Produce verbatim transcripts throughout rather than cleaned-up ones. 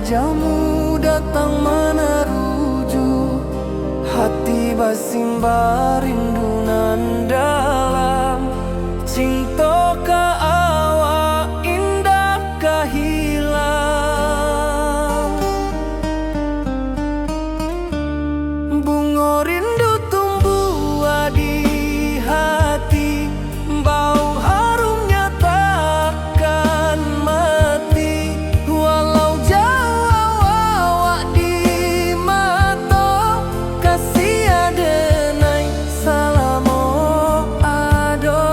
Jamu datang manaruju, hati basimba rindu nan dalam. Cinto ka awak indak ka hilang. Bungo rindu tumbuah di hati, bau harumnya takkan mati. Walau jauah awak di mato, kasih adenai salamo ado.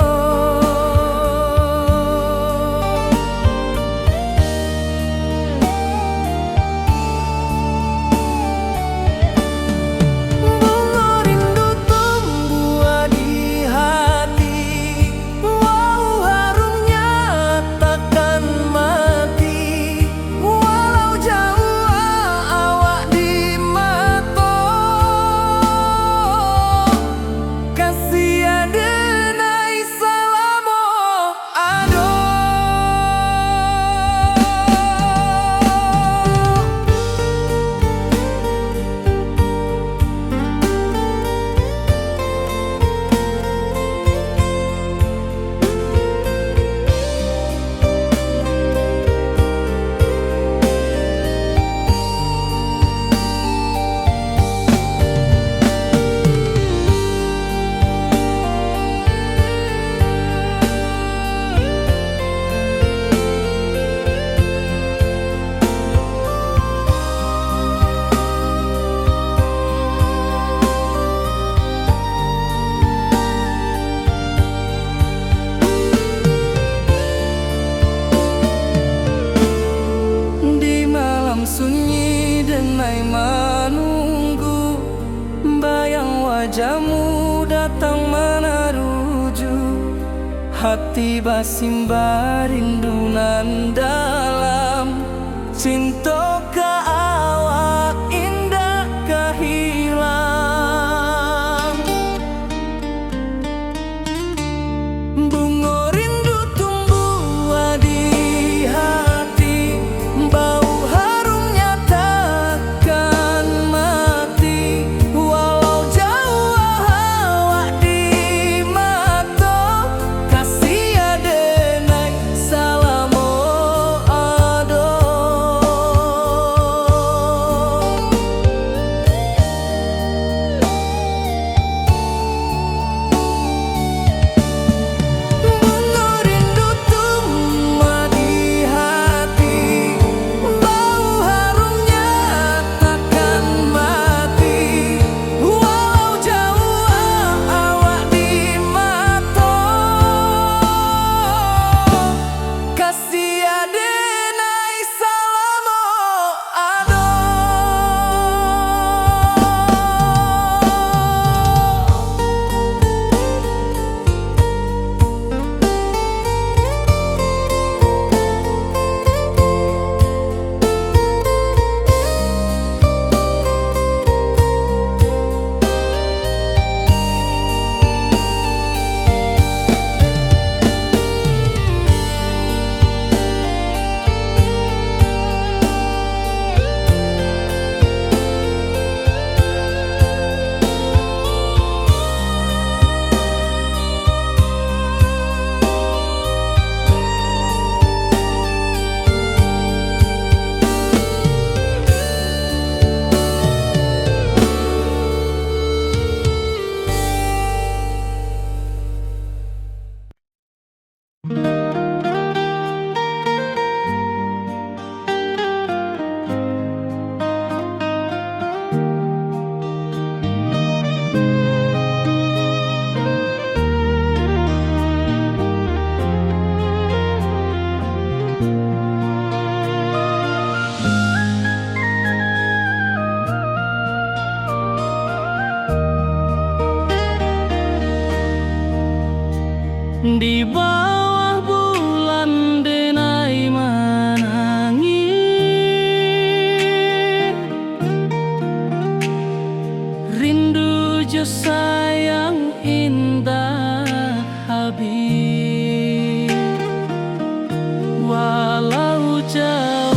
Bungo rindu tumbuah di hati, bau harumnya takkan mati. Walau jauah awak di mato, kasih adenai salamo ado. Di malam sunyi denai manunggu, bayang wajahmu datang manaruju. Hati basimba rindu nan dalam, cinto ka awak indak ka hilang. Bungo rindu tumbuah di hati, bau harumnya takkan mati. Walau jauah awak di mato, kasih adenai salamo ado. Bungo rindu tumbuah di hati, bau harumnya takkan mati. Walau jauah awak di mato, kasih adenai salamo ado. Di bawah bulan denai manangih, rindu jo sayang indak habih. Walau jauah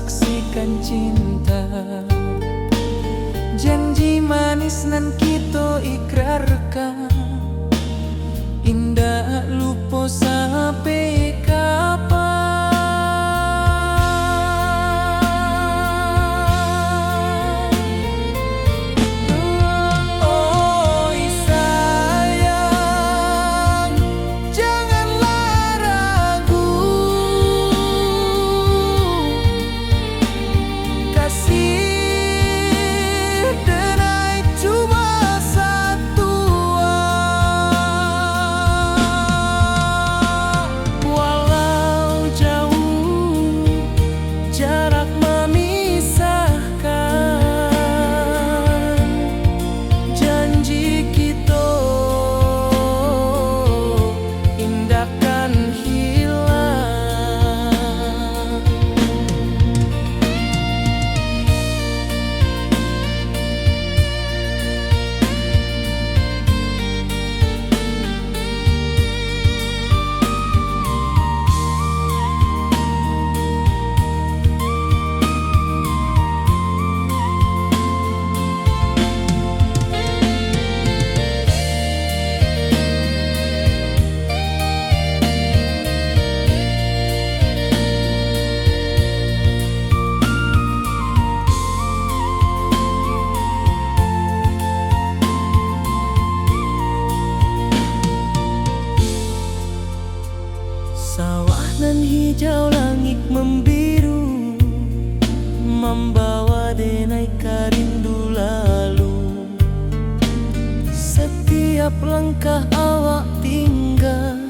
saksikan cinta. Janji manis nan kito ikrarkan, indak lupo sampai kapan. Oi sayang, janganlah ragu. Kasih denai cuma satua. Walau jauh jarak memisahkan, janji kito indak kan hilang. Sawah nan hijau, langik mambiru, mambawa denai ka rindu lalu. Satiap langkah awak tingga,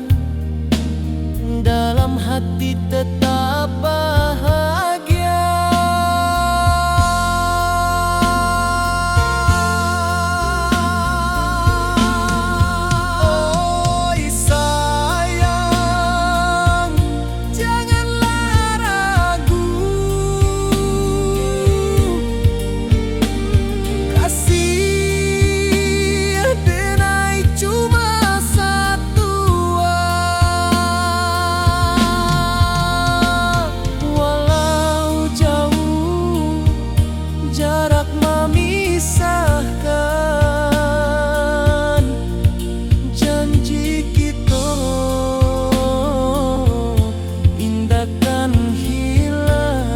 dalam hati tetap bahagia. Oi sayang, janganlah ragu. Kasih denai cuma satua. Walau jauh jarak mamisahkan, janji kito indak kan hilang.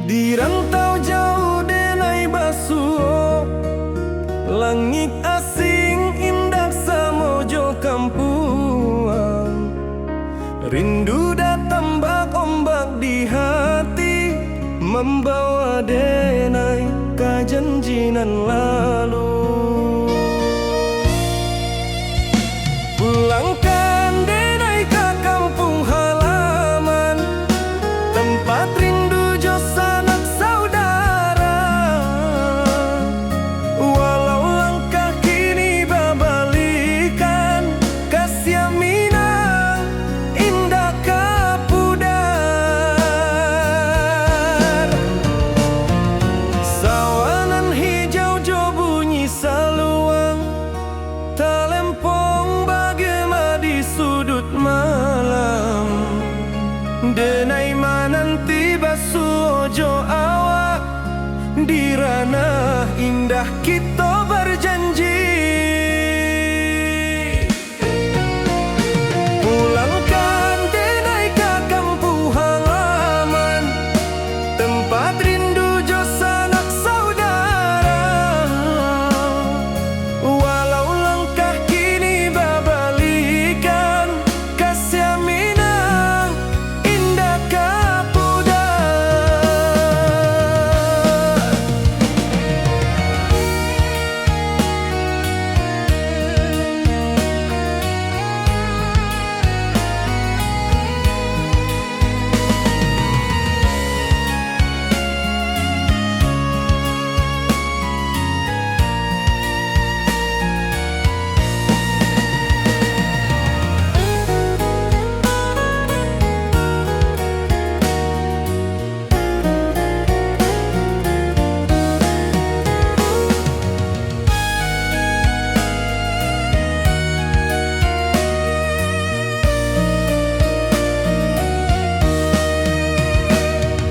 Di rantau jauah denai basuo, langik asing indak samo jo kampuang. Rindu datang bak ombak di hati, mambawa denai ka janji nan lalu. Pulangkan denai ka kampuang halaman, tampat rindu jo sanak saudara. Walau langkah kini babalikan, kasiah Minang indak ka pudar. Sawah nan hijau jo bunyi Denai mananti basuo jo awak, di ranah indah kito barjanji. Pulangkan denai ka kampuang halaman, tempat rindu jo sanak saudara. Walau langkah kini babalikan, kasiah Minang indak ka pudar.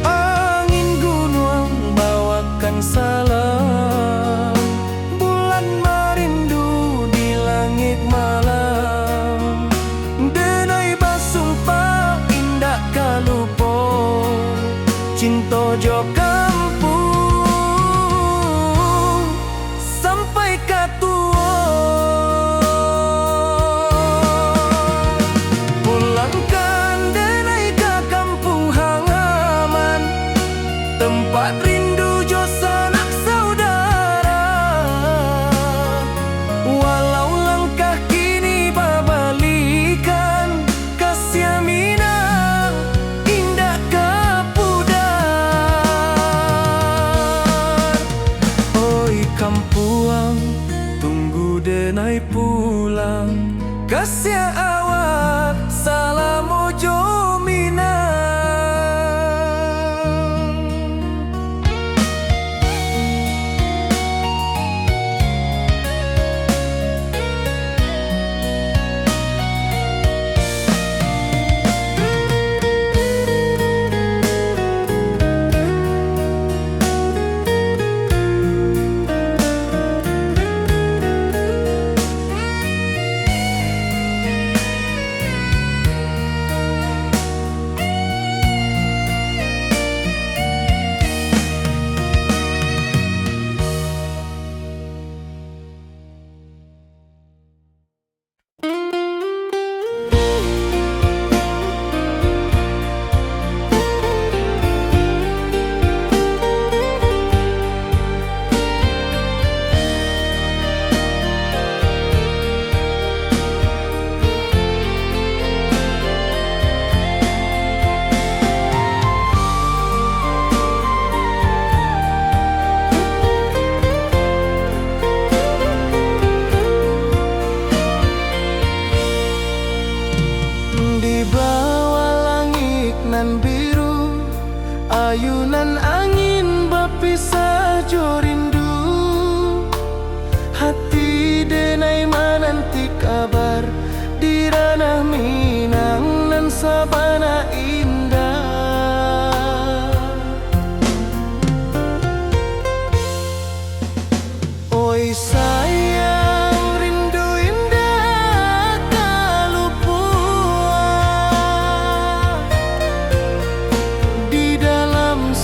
Angin gunuang bawakan salam, bulan marindu di langik malam. Denai basumpah indak ka lupo, cinto jo kampuang sampai ka tuo. Pulangkan denai ka kampuang halaman, tempat rindu jo sanak saudara. Walau langkah kini babalikan, kasiah Minang indak ka pudar. Oi kampuang, tunggu denai pulang, kasiah awak salamo jo Minang. Di bawah langik nan biru, ayunan angin bapisah jo rindu. Hati denai mananti kabar di ranah Minang nan sabana indah. Oi sayang, rindu indak ka lupo. Di dalam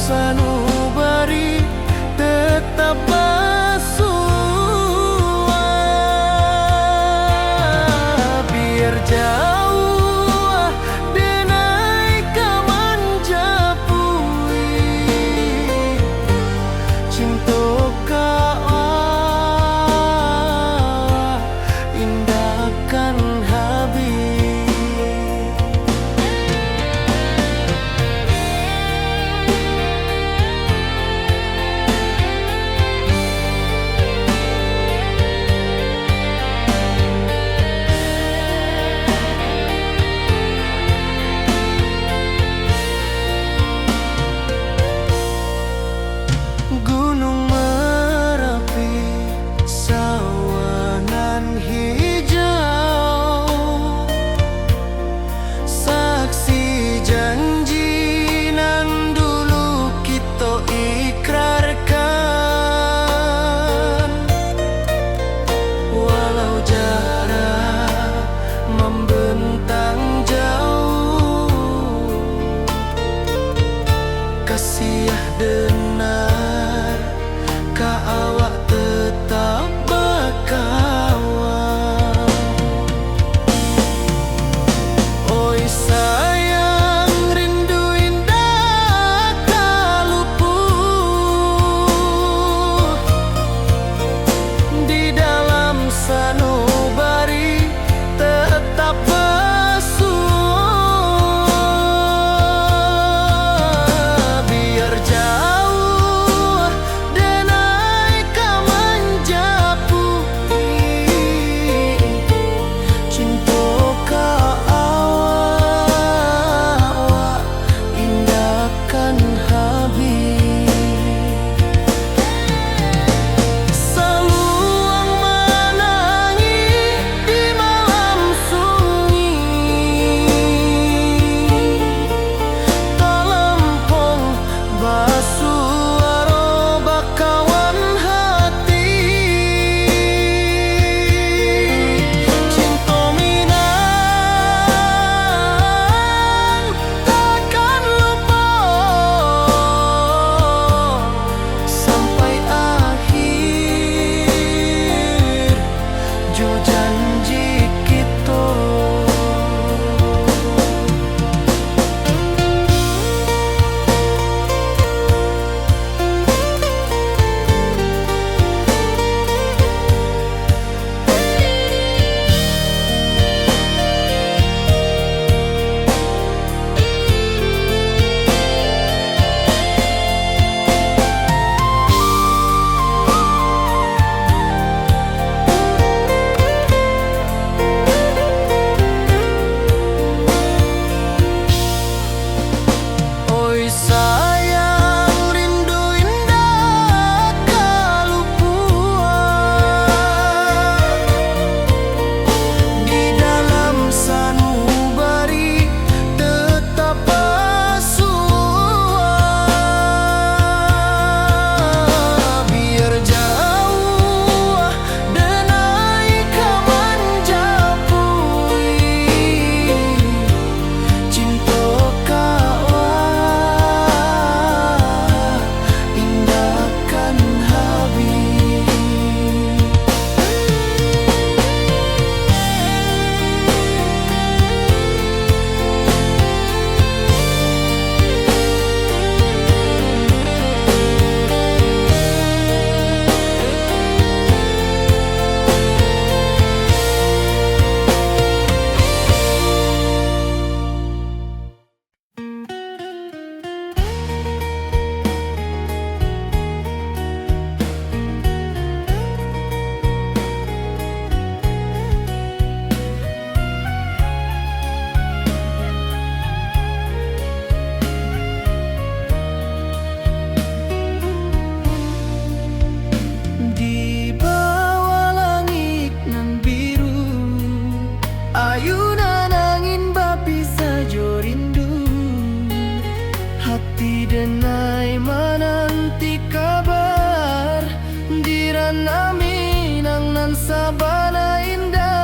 Denai mananti kabar, di Ranah Minang nan sabana indah.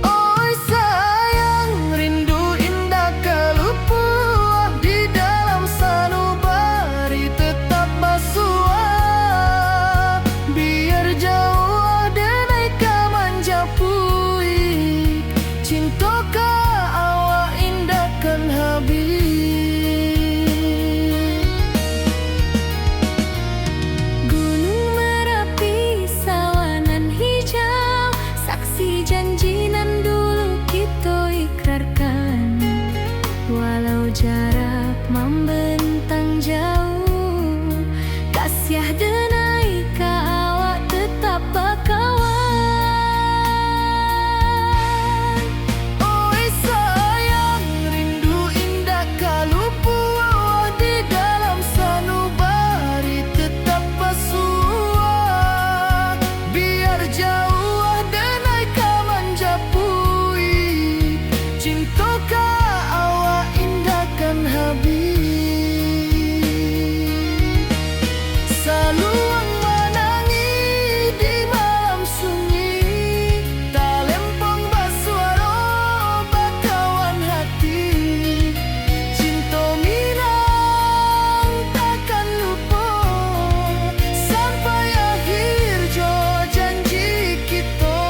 Oi sayang, rindu indak ka lupuah, di dalam sanubari tetap basuah. Biar jauah denai ka manjapui, cinto ka awak indak kan habih. Gunung Marapi, sawah nan hijau, saksi janji nan dulu kito ikrarkan. Walau jarak mambentang jauh, kasiah denai ka awak tetap bakawan. Oi sayang, rindu indak ka lupuah, di dalam sanubari tetap basuah. Biar jauah denai ka manjapui, cinto ka awak indak kan habih. Saluang manangih di malam sunyi, talempong basuaro bakawan hati. Cinto Minang takkan lupo, sampai akhir jo janji kito.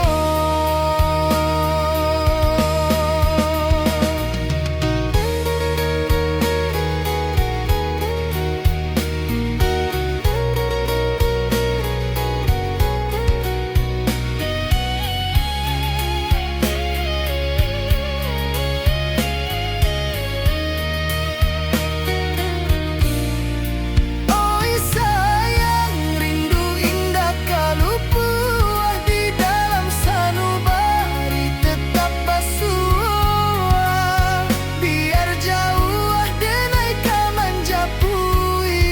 Oi sayang, rindu indak ka lupuah, di dalam sanubari tetap basuah. Biar jauah denai ka manjapui,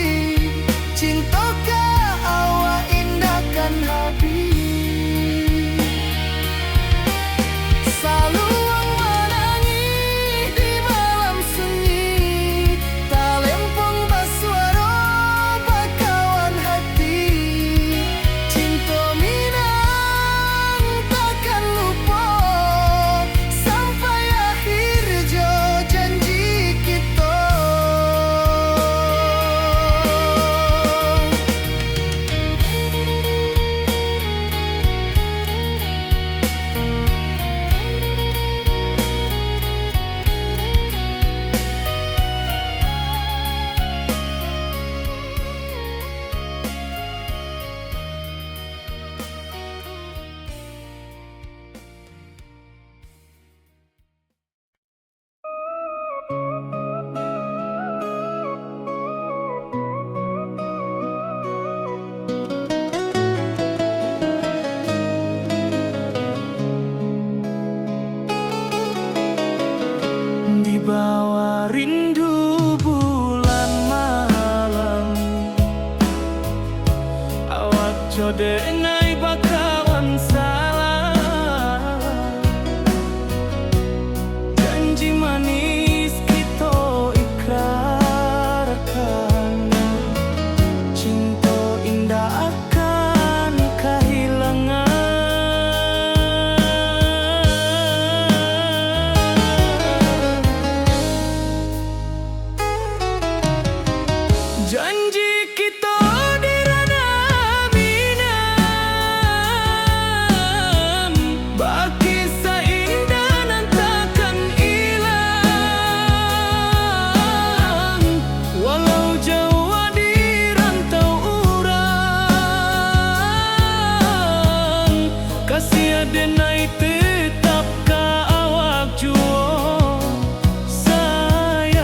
cinto ka awak indak kan habih. Saluang manangih di malam sunyi, talempong basuaro bakawan hati. Cinto Minang takkan lupo, sampai akhir jo janji kito. Dibawa rindu bulan malam, awak co denai bakawan salam. Janji manis kito ikrarkan, cinto indak akan kahilangan. Janji kito di Ranah Minang, bakisah indah nan takkan ilang. Walau jauah di rantau urang, kasiah denai tetap ka awak juo. Sayang.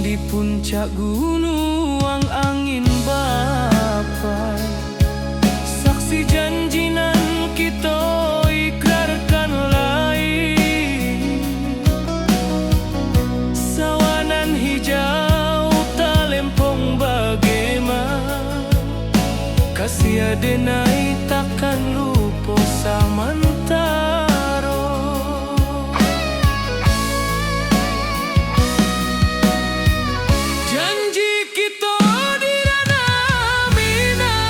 Di puncak gunuang angin bapai, saksi janji nan kito ikrarkan lai. Sawah nan hijau talempong bagema, Denai takkan lupo samantaro. Janji kito di Ranah Minang,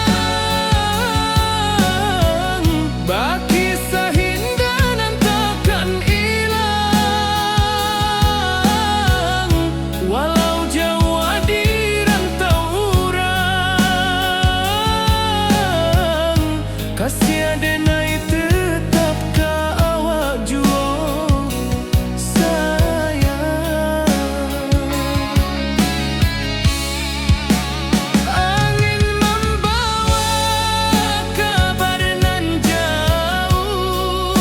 bakisah indah nan takkan ilang. Walau jauah di rantau urang, kasih denai tetap ka awak juo, sayang. Angin mambawa kabar nan jauah,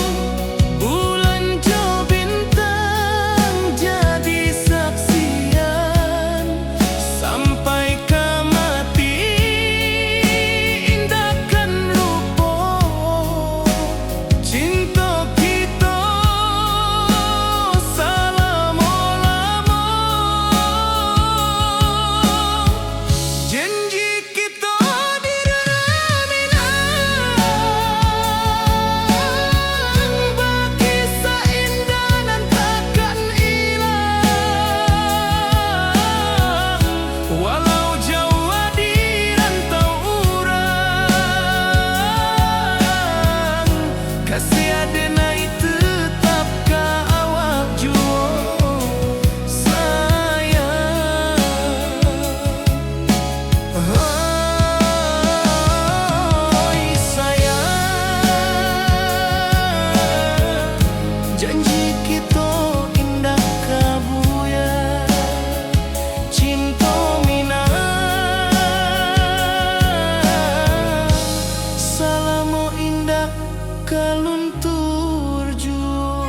bulan jo bintang jadi saksian. Sampai ka mati indak kan lupo, cinto kito salamo-lamo. Janji kito di Ranah Minang, bakisah indah nan takkan ilang. Walau jauah di rantau urang, kasih denai tetap ka awak juo, sayang. Oi, sayang, janji kito indak ka buyar. Cinto Minang salamo indak ka luntur juo.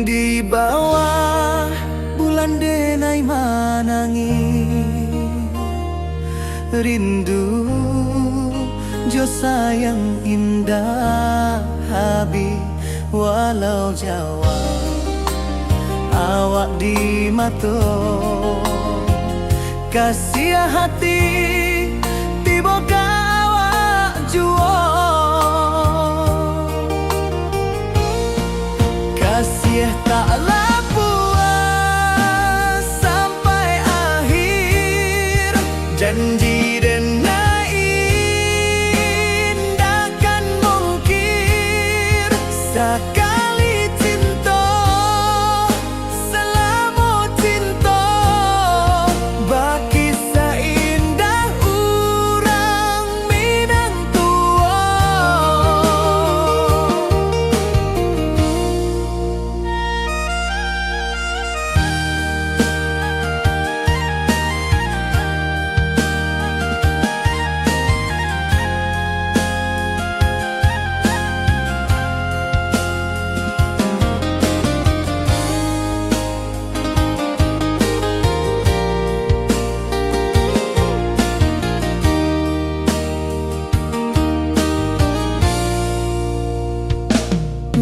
Di bawah bulan denai manangih, rindu jo sayang indak habih, walau jauah awak di mato. Kasiah hati tibo ka awak juo. Kasiah taklah puas sampai akhir. Janji denai indak kan mungkir. Sakali cinto, salamo cinto, bakisah indah urang Minang tuo.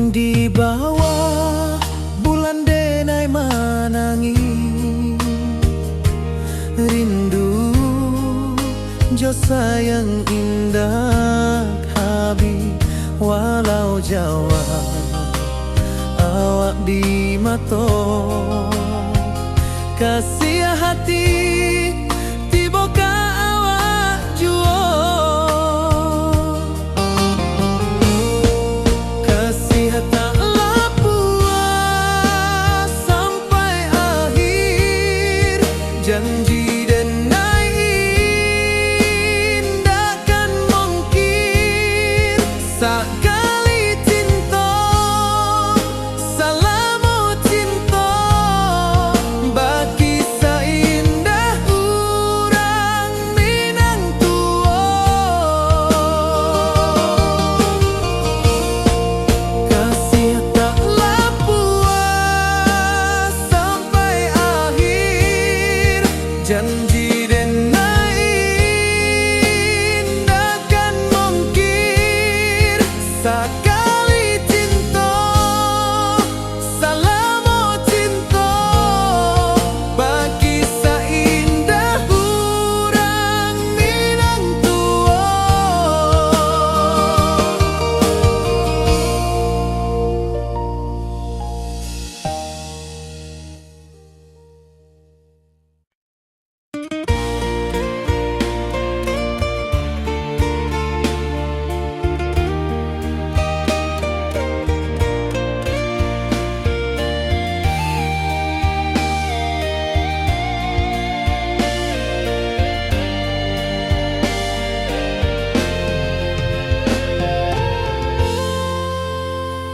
Di bawah bulan denai manangih, rindu jo sayang indak habih, walau jauah awak di mato. Kasiah hati tibo ka awak juo. Kasiah taklah puas sampai akhir. Janji denai indak kan mungkir. Sakali cinto, salamo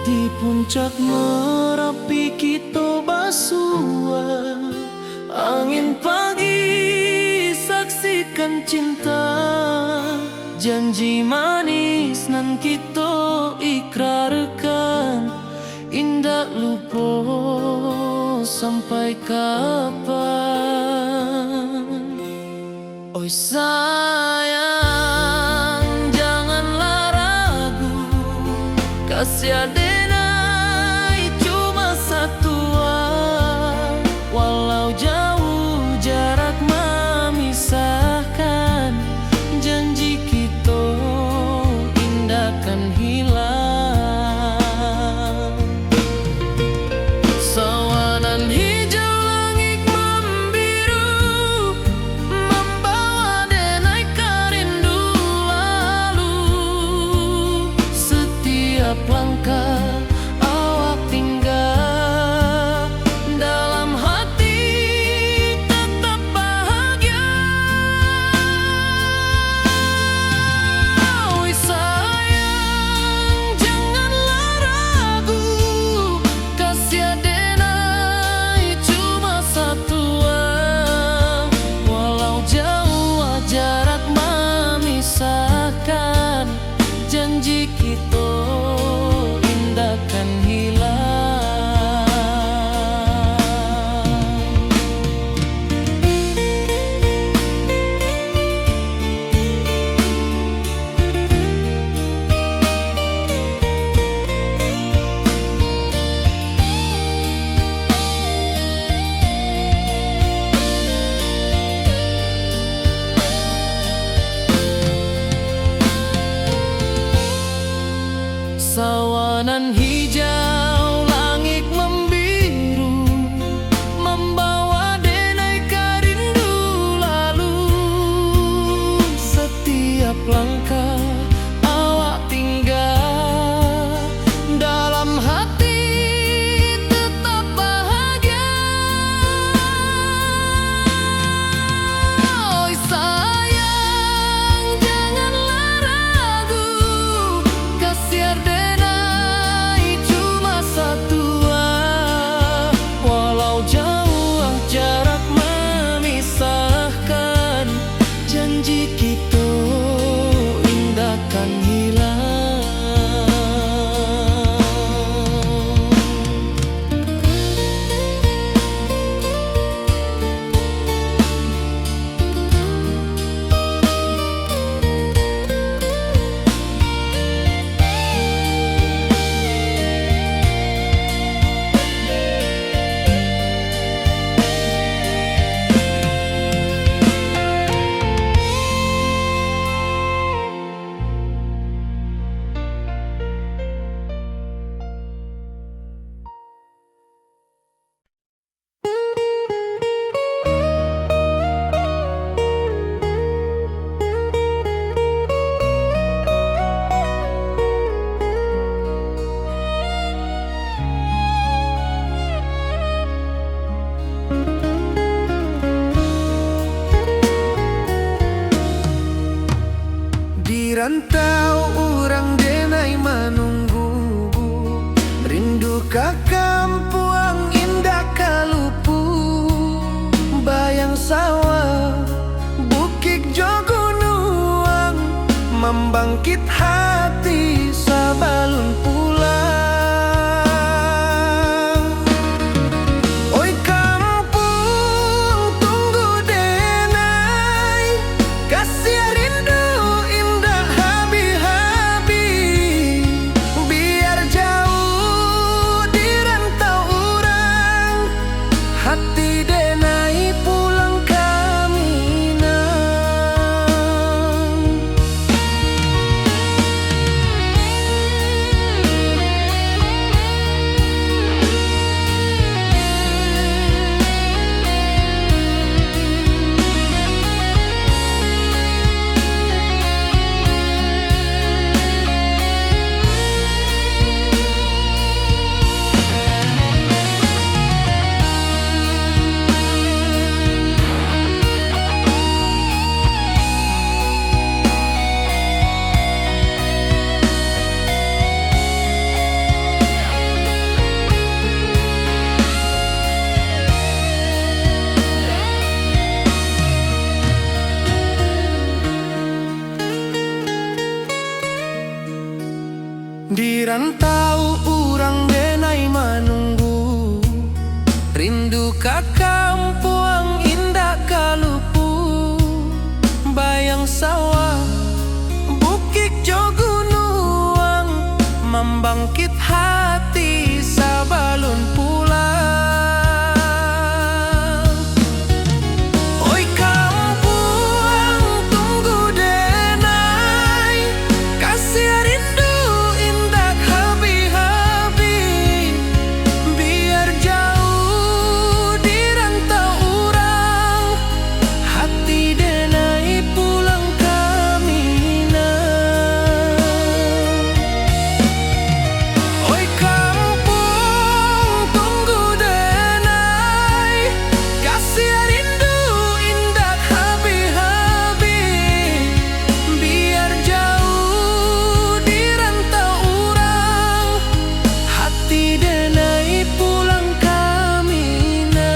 Di puncak Merapi kito basua, angin pagi saksikan cinta, janji manis nan kito ikrarkan, indak lupo sampai kapan. Oi sayang, janganlah ragu, kasih denai cuma satua. Walau jauh jarak mamisahkan, janji kito indak kan hilang. Sawanan hijau langik mambiru, mambawa denai ka rindu lalu. Setiap langkah awak tingga, dalam hati tetap bahagia. Oi sayang, janganlah ragu, kasih denai cuma satua. Walau jauh jarak mamisahkan, janji kito indak kan hilang. Sawanan hijau langik mambiru, mambawa denai ka rindu lalu. Setiap langkah awak tingga, dalam hati tetap bahagia. Oi sayang, janganlah ragu, kasih denai cuma satua. Walau jauh jarak mamisahkan, janji kito indak kan hilang. Di rantau urang denai manunggu, rindu ka kampuang indak ka lupuah. Bayang sawah, bukik jo gunuang, mambangkik hati sabalun pulang. Oi kampuang, tunggu denai, kasih rindu indak habih-habih. Biar jauah diran Jauah urang denai manunggu, rindu ka kampuang indak ka lupu. Bayang sawah, bukik jo gunuang, mambangkik hati sabalun pulang. Oi kampuang, tunggu denai, kasiah rindu indak habih-habih. Biar jauah di rantau urang, hati denai pulang ka Minang. Oi kampuang, tunggu denai, kasiah rindu indak habih-habih. Biar jauah di rantau urang, hati denai pulang ka Minang.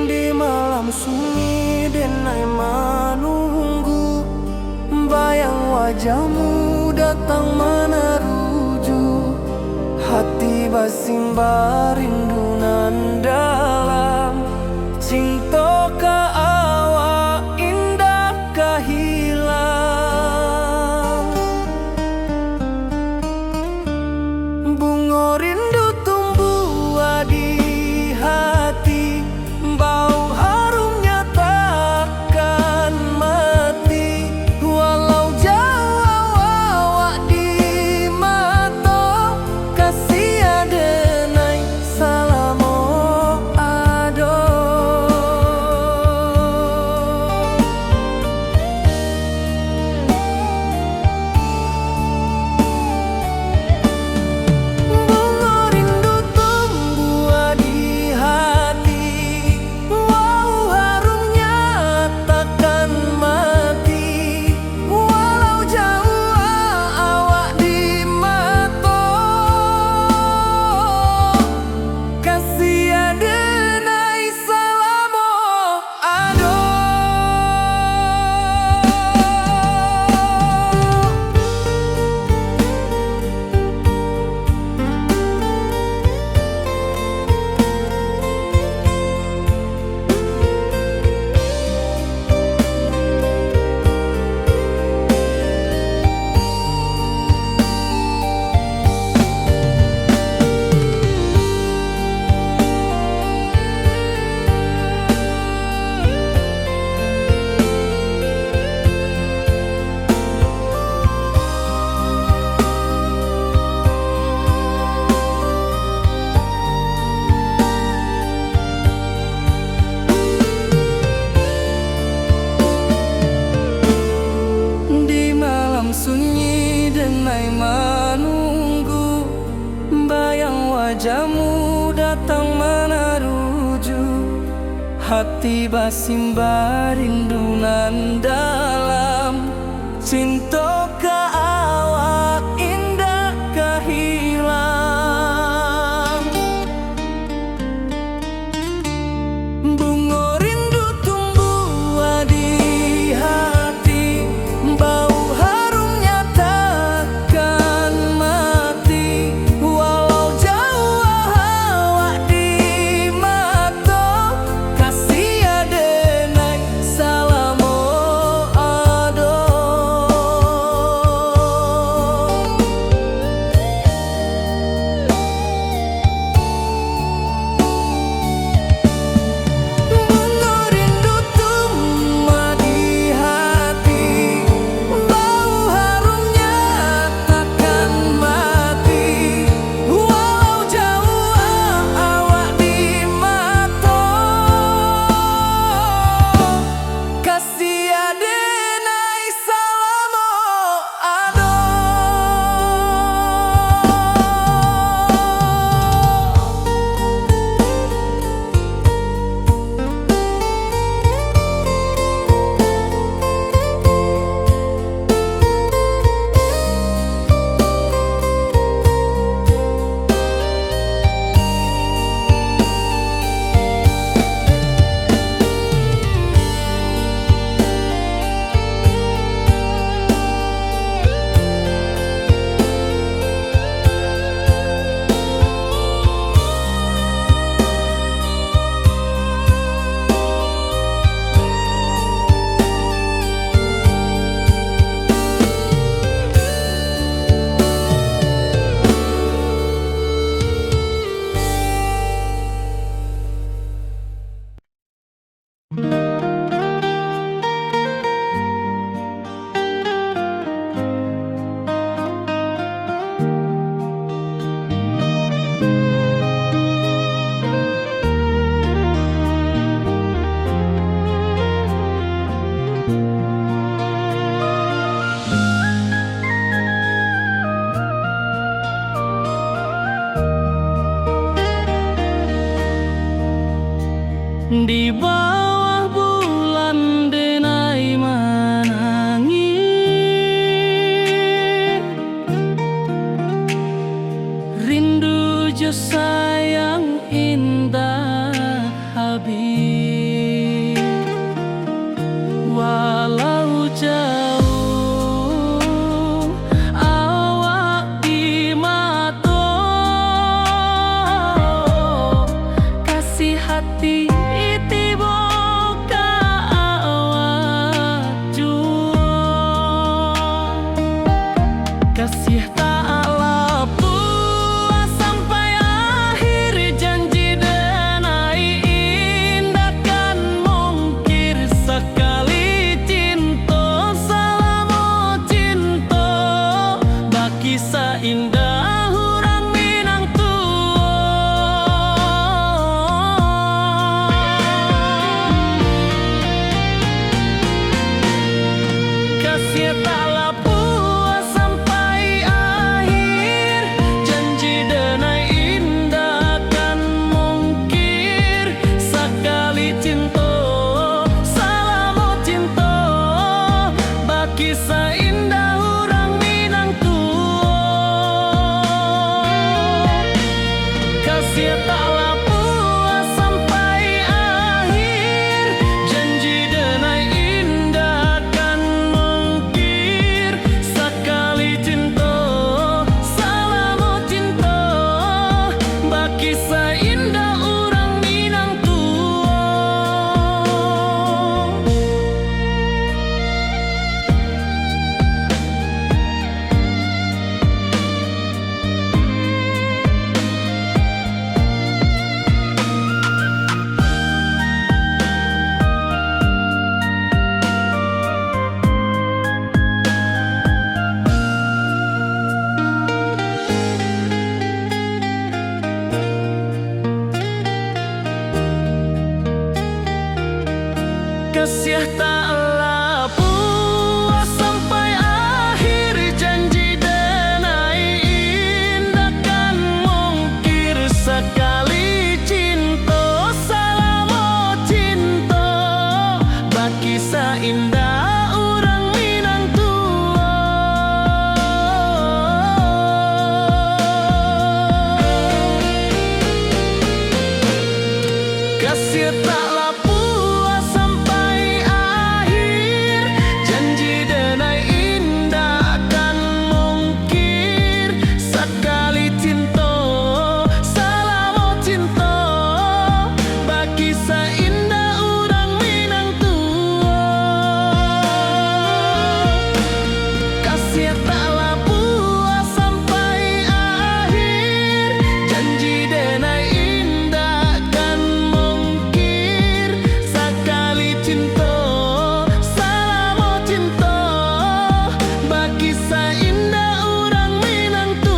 Di malam sunyi denai manunggu, bayang wajahmu datang manaruju. Hati basimba rindu nan dalam, cinto ka awak indak ka hilang. Bungo rindu tumbuah di hati, bau harumnya takkan mati. Walau jauah awak di mato, kasiah denai salamo ado. Bungo rindu tumbuah di hati, wau harumnya takkan mati. Walau jauah awak di mato, kasiah denai salamo ado. Di malam sunyi denai manunggu, bayang wajahmu datang manaruju. Hati basimba rindu nan dalam, cinto ka awak indak ka hilang. Bungo rindu tumbuah di hati, bau harumnya takkan mati. Walau jauah awak di mato, kasiah denai salam Di bawah bulan denai manangih, rindu jo sayang indak habis. Walau jauah awak di mato, kasih hati tibo ka awak juo. Kasih tak lapuah sampai akhir, janji denai indak kan mungkir. Sakali cinto, salamo cinto, bakisah indah urang Minang tuo. Kasih tak lapuah sampai akhir, janji denai indak kan mungkir. Sakali cinto, salamo cinto, bakisah indah urang Minang tuo. Kasih tak lapuah sampai akhir, janji denai indak kan mungkir. Sakali cinto, salamo cinto, bakisah indah urang Minang tuo. Kasih tak lapuah sampai akhir, janji denai indak kan mungkir. Sakali cinto, salamo cinto, bakisah indah urang Minang tuo. Kasih tak lapuah sampai akhir, janji denai indak kan mungkir. Sakali cinto, salamo cinto, bakisah indah urang Minang tuo. Kasih tak lapuah sampai akhir, janji denai indak kan mungkir. Sakali cinto, salamo cinto, bakisah indah urang Minang tuo.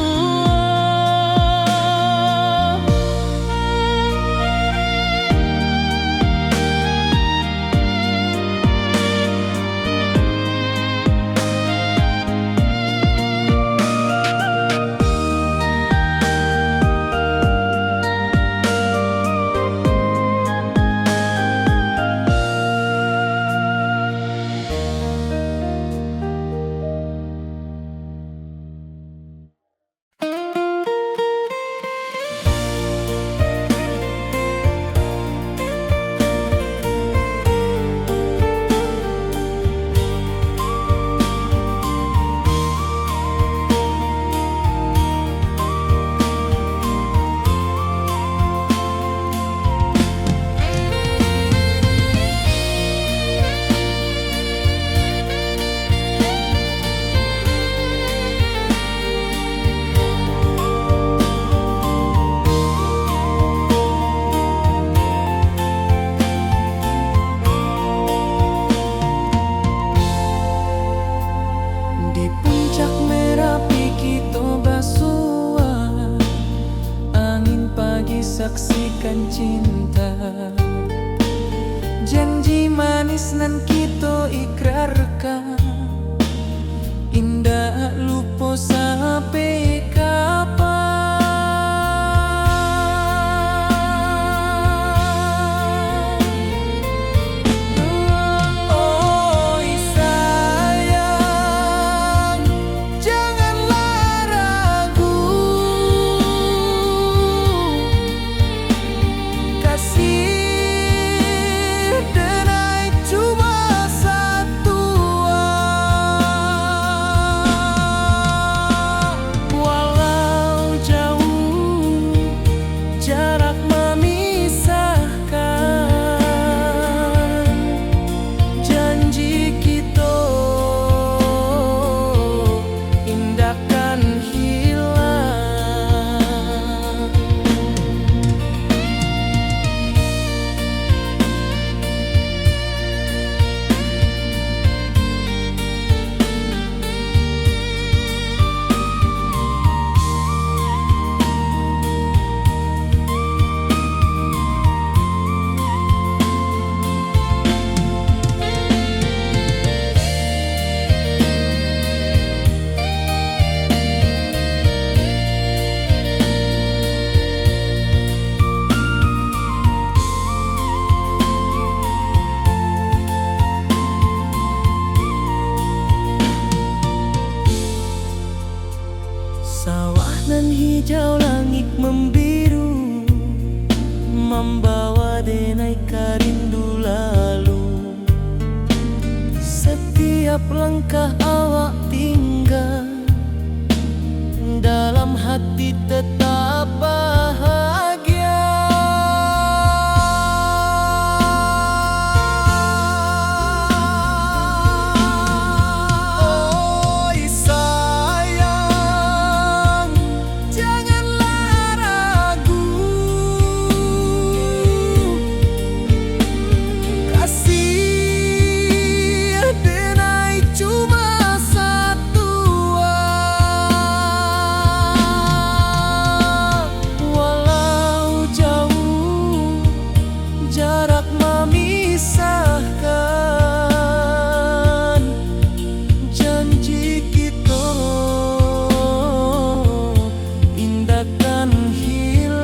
Di puncak Merapi kito basua, angin pagi saksikan cinta. Janji manis nan kito ikrar Hijau langik membiru, mambawa denai ka rindu lalu. Setiap langkah awak tingga, dalam hati tetap bahagia. Oi sayang, janganlah ragu. Kasih denai cuma satu, ah. Walau jauh jarak mamisahkan, janji kito indak kan hilang.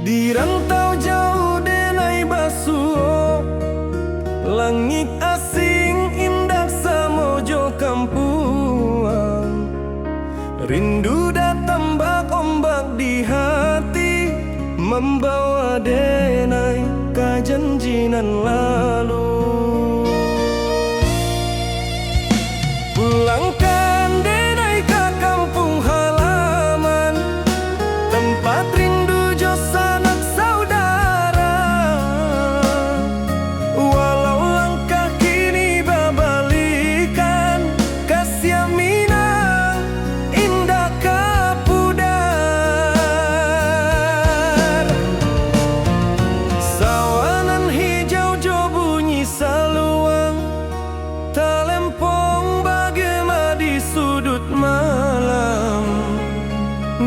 Di rantau jauah denai basuo, langik asing indak samo jo kampuang. Rindu datang bak ombak di hati, mambawa denai ka janji nan lalu. Pulangkan denai ka kampuang halaman, tempat rindu jo sanak saudara. Walau langkah kini babalikan, kasiah Minang indak ka pudar. Sawah nan hijau jo bunyi saluang, talempong bagema di suduik malam.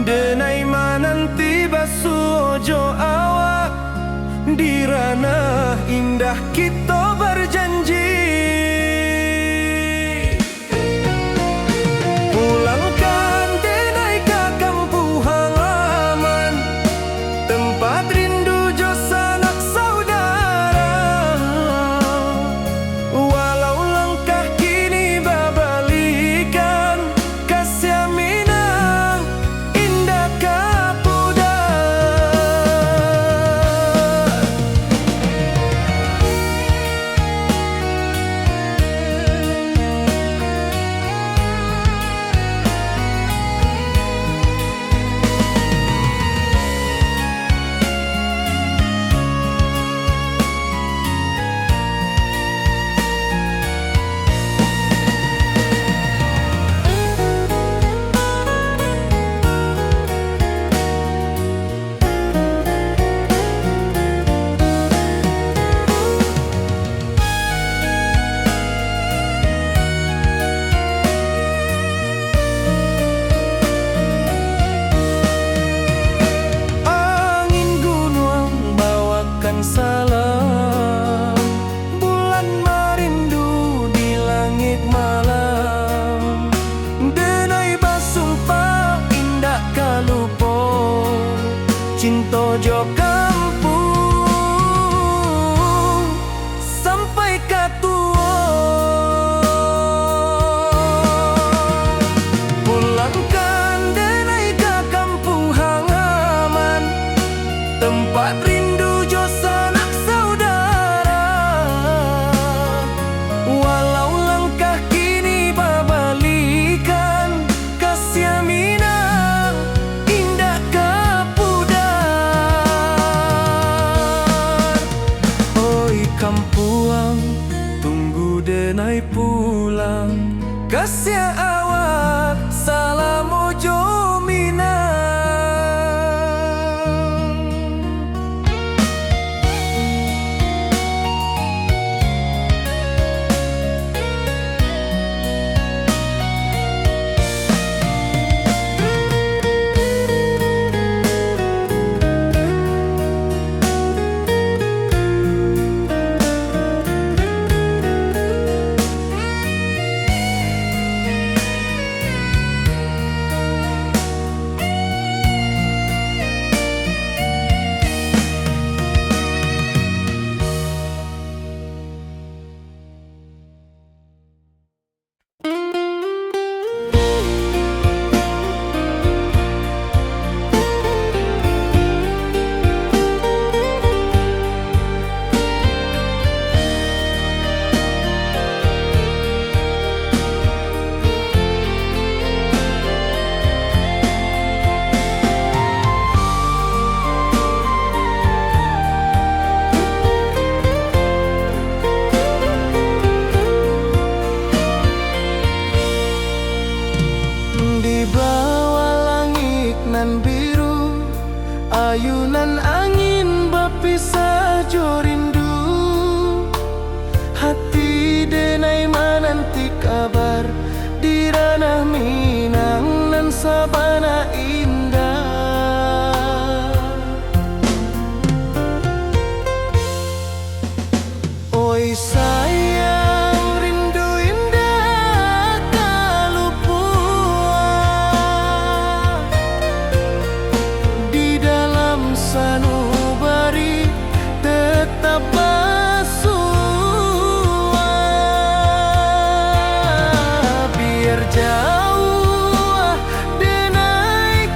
Denai mananti basuo jo awak, di ranah indah kito bajanji. Pulangkan denai ka kampuang halaman, tempat rindu jo sanak saudara. Walau langkah kini babalikan, kasiah Minang indak ka pudar. Angin gunuang bawakan salam, bulan marindu di langik malam. Denai basumpah indak ka lupo, cinto jo kampuang. biru, ayunan angin bapisah jo rindu. Hati denai mananti kabar di ranah Minang nan sabana indah. Oi sayang, rindu indak ka lupuak. Di dalam sanubari tetap basuah. Biar jauah denai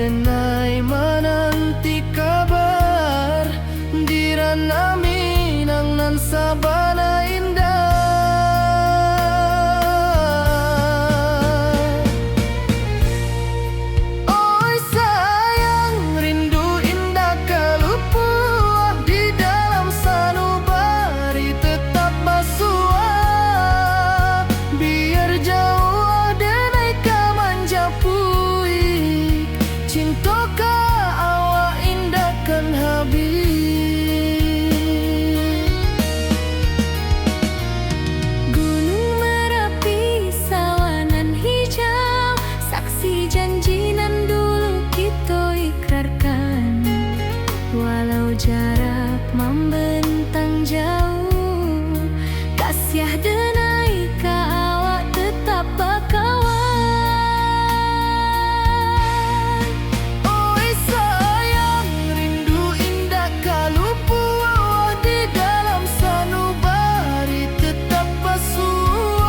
Denai mananti kabar, di Ranah Minang nan sabana indah. Oi sayang, rindu indak ka lupuah, di dalam sanubari tetap basuah. Biar jauah denai ka manjapui, cinto ka awak indak kan habih. Gunung Marapi, sawah nan hijau, saksi janji nan dulu kito ikrarkan. Walau jarak mambentang jauh, kasiah denai ka awak tetap bakawan. Oi sayang, rindu indak ka lupuah, di dalam sanubari tetap basuah.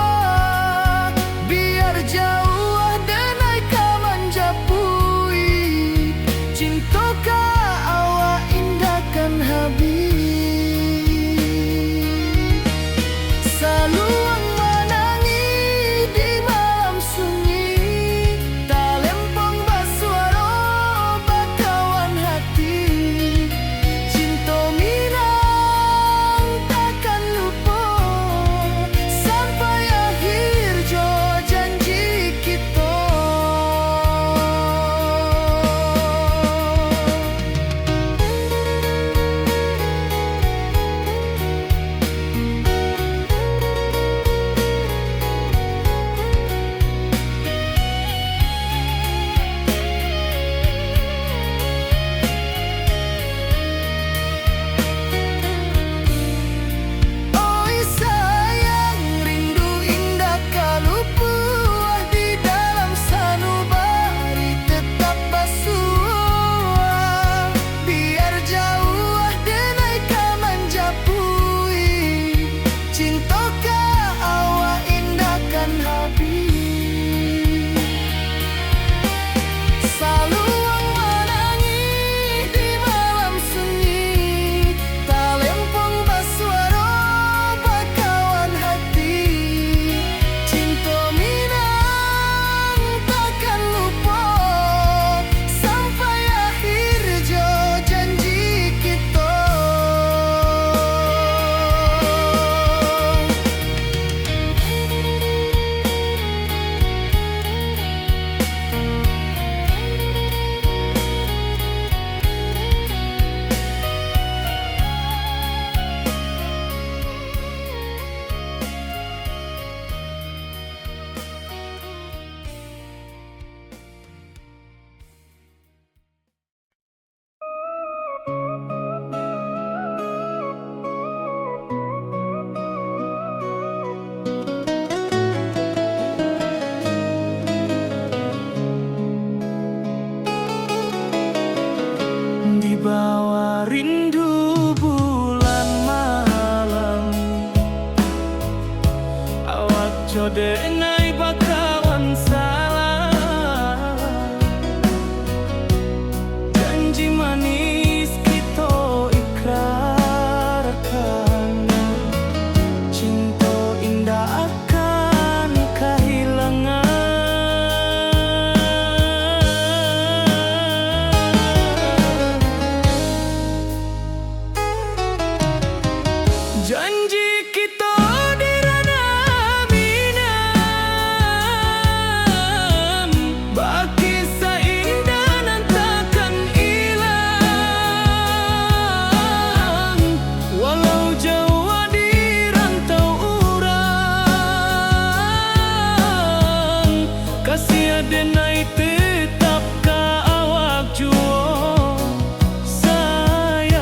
Biar jauah denai ka manjapui, cinto ka awak indak kan habih. Saluang manangih di malam sunyi, talempong basuaro bakawan hati. Cinto Minang takkan lupo, sampai akhir jo janji kito. Oi sayang, rindu indak ka lupuah, di dalam sanubari tetap basuah. Biar jauah denai ka manjapui, cinto ka awak indak kan habih. Saluang manangih di malam sunyi, talempong basuaro bakawan hati. Cinto Minang takkan lupo, sampai akhir jo janji kito. Dibawa rindu bulan malam, awak codek nai bakawan salam. Janji manis kito ikrarkan, cinto indak akan kahilangan. Janji kito di Ranah Minang, bakisah indah nan takkan ilang. Walau jauah di rantau urang, kasiah denai tetap ka awak juo. Sayang,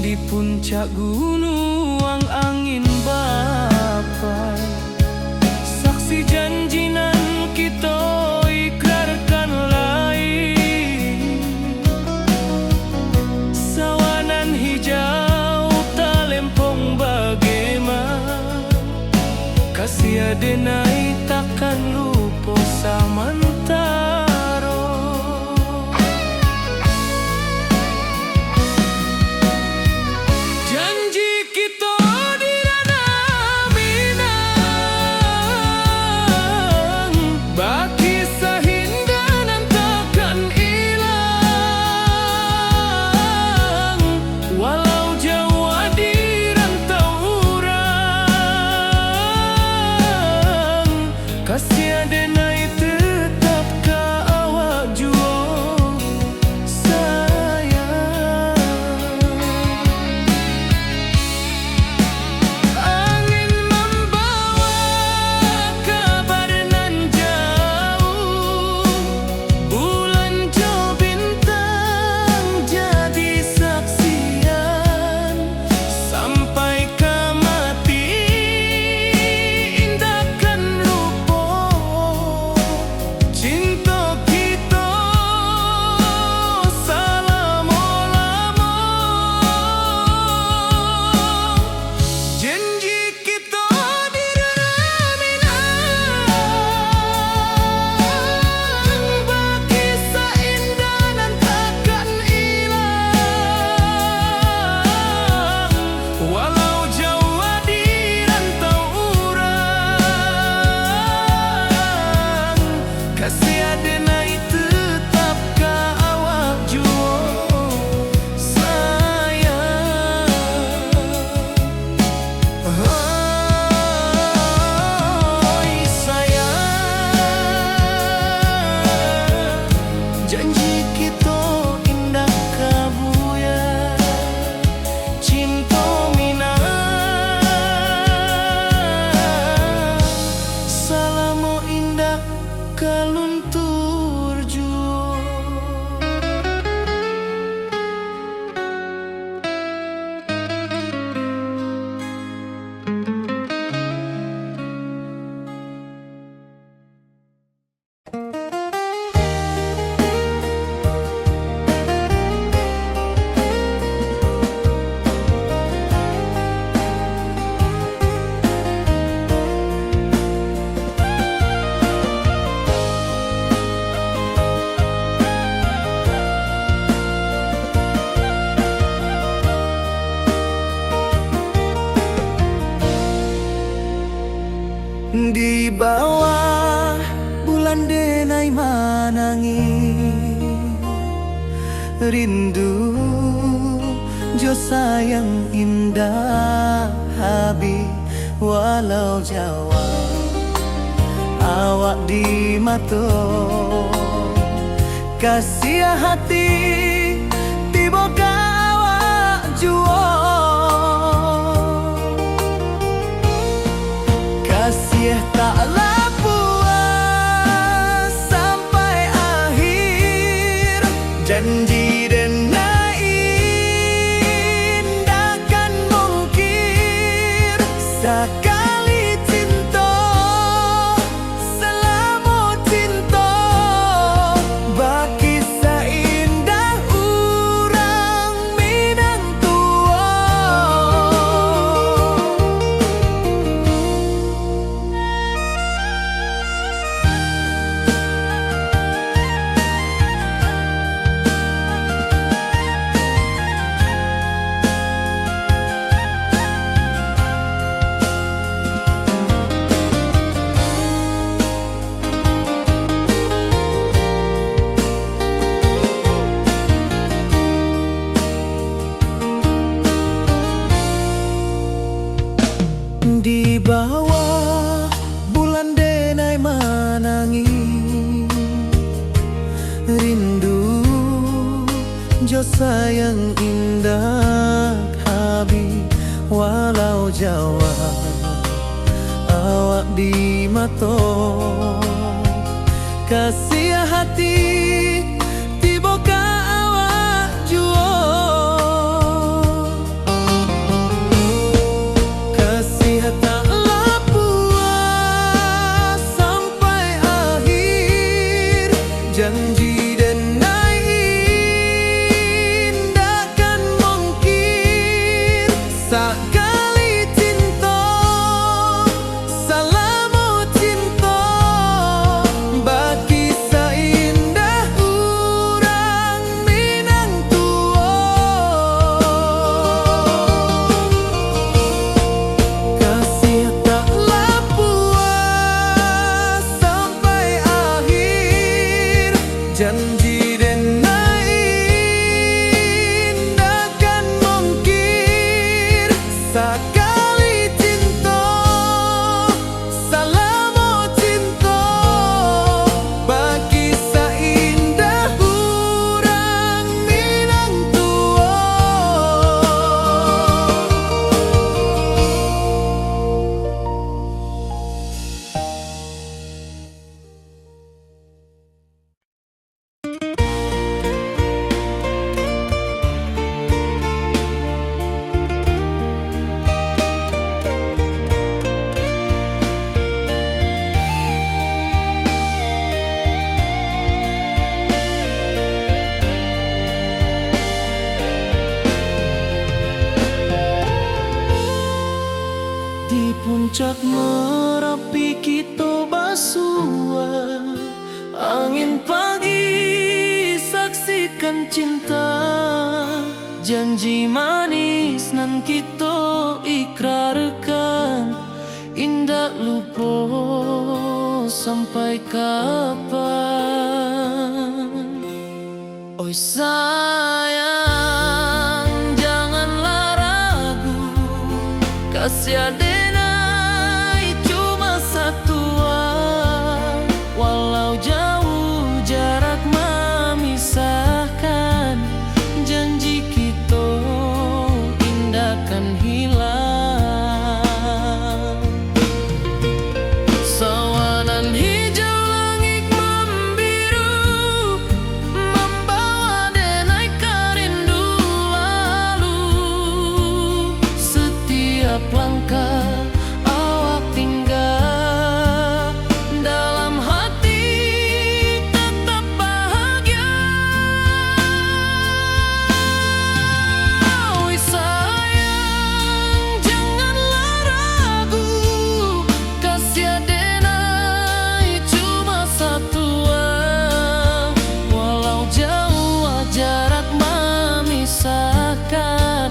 di puncak gunuang angin bapai, saksi janji nan kito ikrarkan lai. Sawah nan hijau talempong bagema, Denai takkan lupo samantaro. Janji kito di Ranah Minang, bakisah indah nan takkan ilang. Walau jauah di rantau urang, kasiah denai tetap ka awak juo, sayang. Angin mambawa kabar nan jauah, bulan jo bintang jadi saksian. Sampai ka mati indak kan lupo cinto kito salamo-lamo. Janji kito di Ranah Minang, bakisah indah nan takkan ilang. Walau jauah di rantau urang, kasiah denai tetap ka awak juo, sayang. Hoi sayang, janji kito indak ka buyar. Cinto Minang salamo indak ka luntur juo. Di bawah bulan denai manangih, rindu jo sayang indak habih, walau jauah awak di mato. Kasiah hati tibo ka awak juo. Kasiah taklah puas sampai akhir. Janji denai indak kan mungkir. Sakali cinto, salamo cinto, bakisah indah urang Minang tuo. Di bawah bulan denai manangih, rindu jo sayang indak habih, walau jauah awak di mato. Kasiah hati tibo ka awak juo. Kasiah taklah puas sampai akhir. Janji denai indak kan mungkir. Sakali cinto, salamo Di puncak Merapi kito basua, angin pagi saksikan cinta, janji manis nan kito ikrarkan, indak lupo sampai kapan. Oi sayang, janganlah ragu, kasih denai cuma satua. Walau jauh jarak memisahkan, janji kito indak kan hilang. Sawanan hijau langik mambiru, mambawa denai ka rindu lalu. Setiap langkah awak tingga, dalam hati tetap bahagia. Oi sayang, janganlah ragu, kasih denai cuma satua. Walau jauh jarak memisahkan,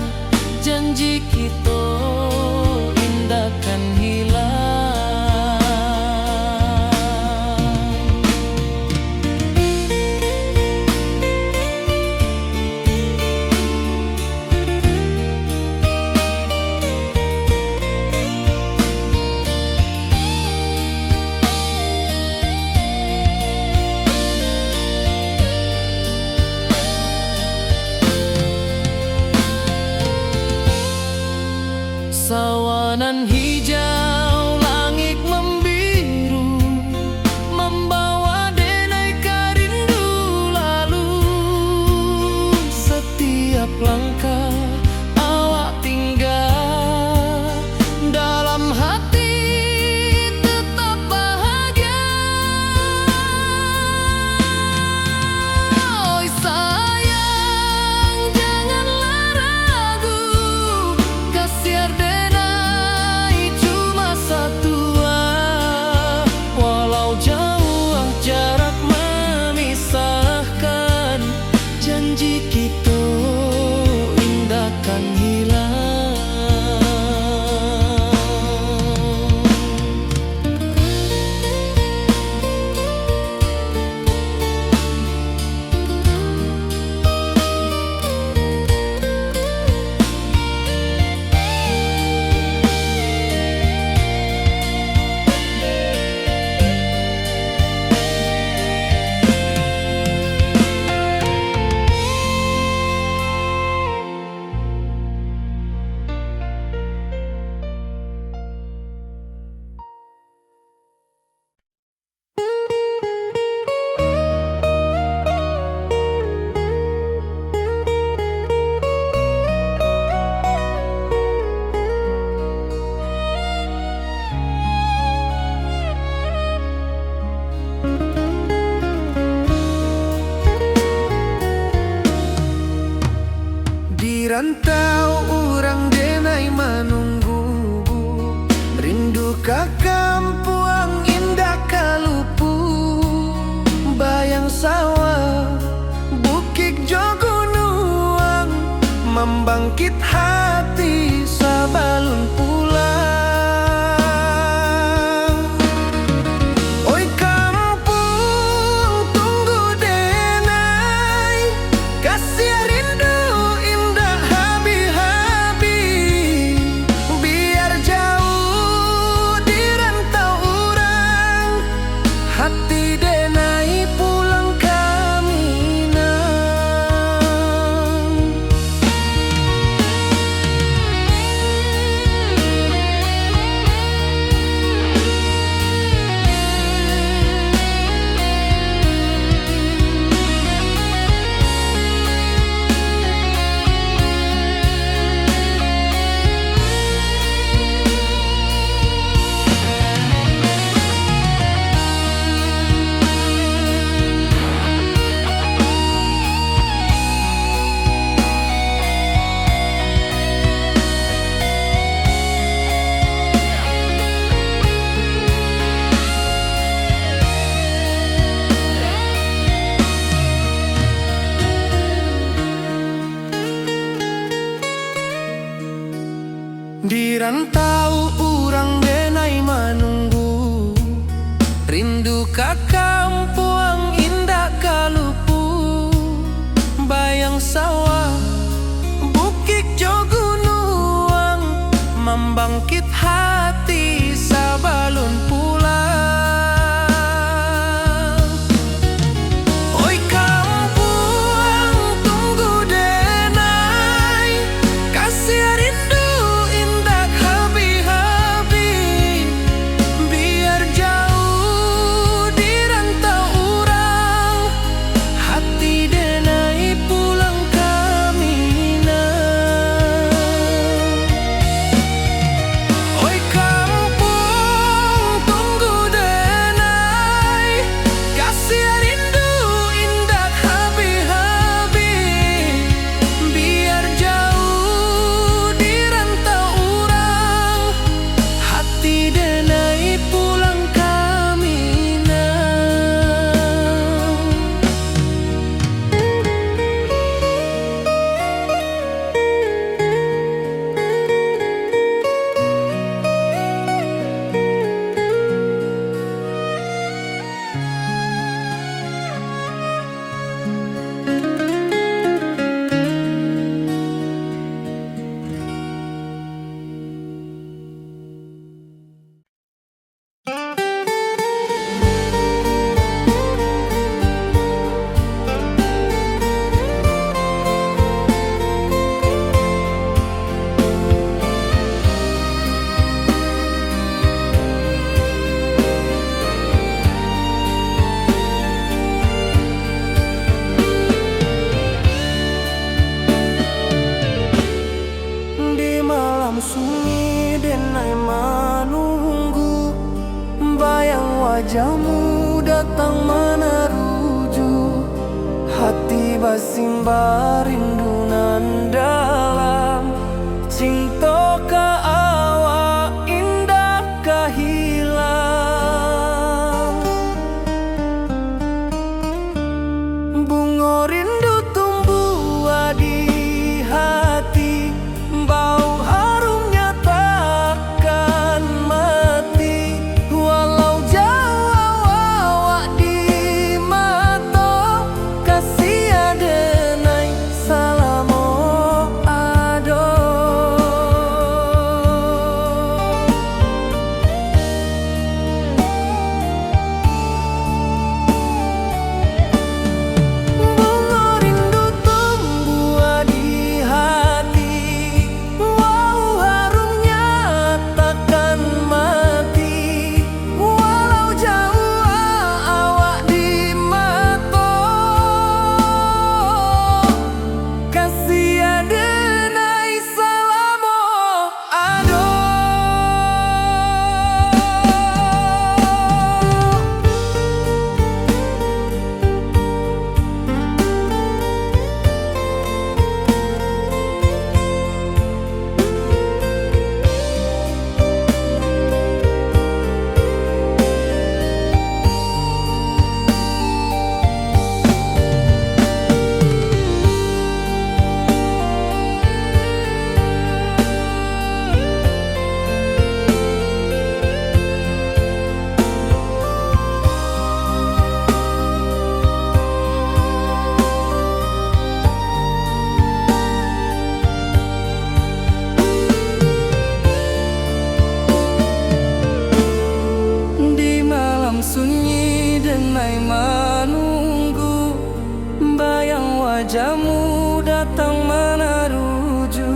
janji kito indak kan hilang. Sawanan hijau langik mambiru, mambawa denai ka rindu lalu. Setiap langkah awak tingga, dalam hati tetap bahagia. Oi sayang, janganlah ragu, kasih denai cuma satua. Walau jauh jarak memisahkan, janji kito indak kan hilang. Di rantau urang denai manunggu, rindu ka kampuang indak ka lupuah. Bayang sawah, bukik jo gunuang, mambangkik hati sabalun pulang. Oi kampuang, tunggu denai, kasih rindu indak habih-habih. Biar jauah di Jauah urang denai manunggu, rindu ka kampuang indak ka lupu. Bayang sawah, bukik jo gunuang, mambangkik hati sabalun pulang. Oi kampuang, tunggu denai, kasiah rindu indak habih-habih. Biar jauah di rantau urang, hati denai pulang ka Minang. Oi kampuang, tunggu denai, kasiah rindu indak habih-habih. Biar jauah di rantau urang, hati denai pulang ka Minang. Di malam sunyi denai manunggu, bayang wajahmu datang manaruju. Hati basimba rindu nan dalam, cinto ka awak indak ka hilang. Bungo rindu tumbuah di hati, bau harumnya takkan mati. Walau jauah awak di mato, kasiah denai salamo ado. Bungo rindu tumbuah di hati, wau harumnya takkan mati. Walau jauah awak di mato, kasiah denai salamo ado. Di malam sunyi denai manunggu, bayang wajahmu datang manaruju.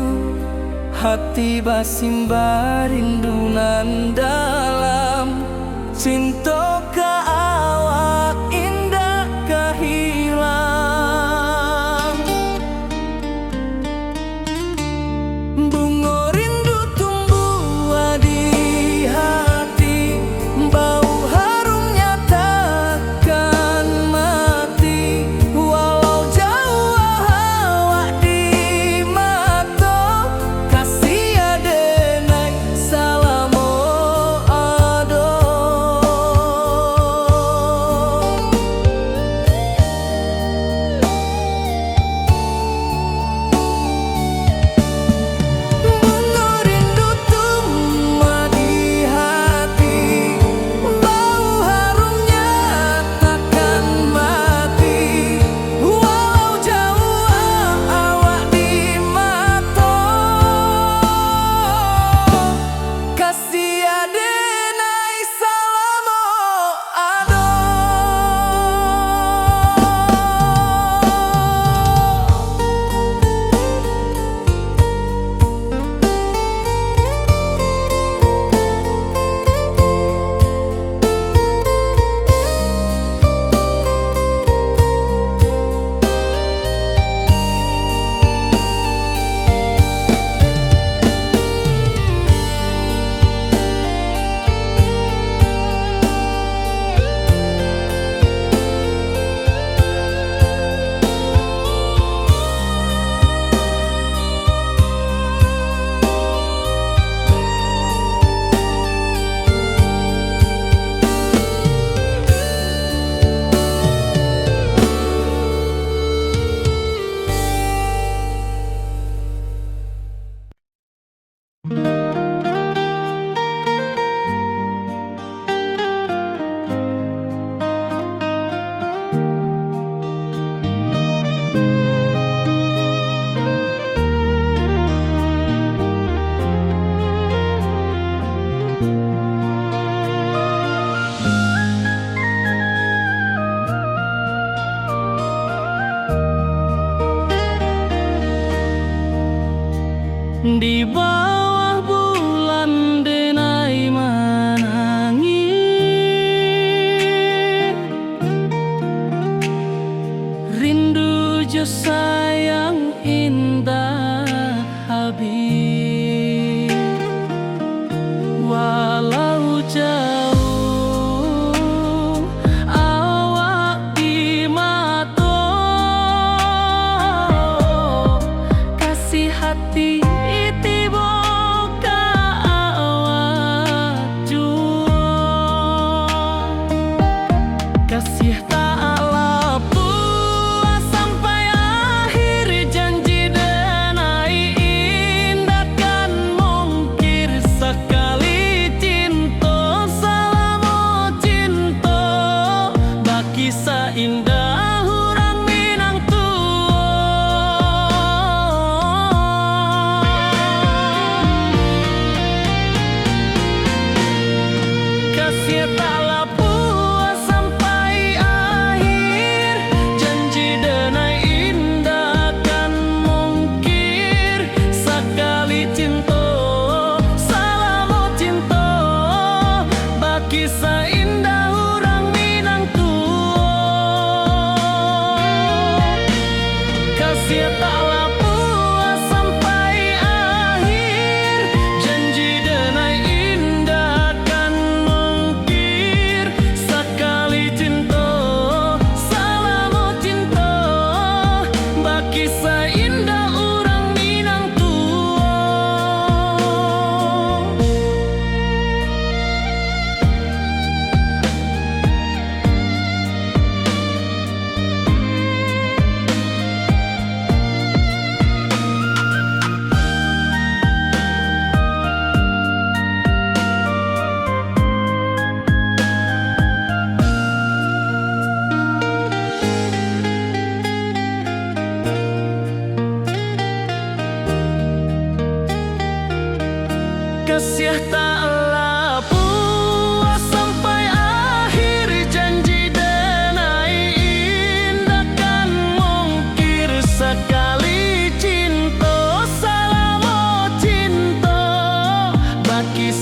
Hati basimba rindu nan dalam, cinto ka awak indak ka hilang. Bungo rindu tumbuah di hati, bau harumnya takkan mati. Walau jauah awak di mato, kasiah denai salamo ado.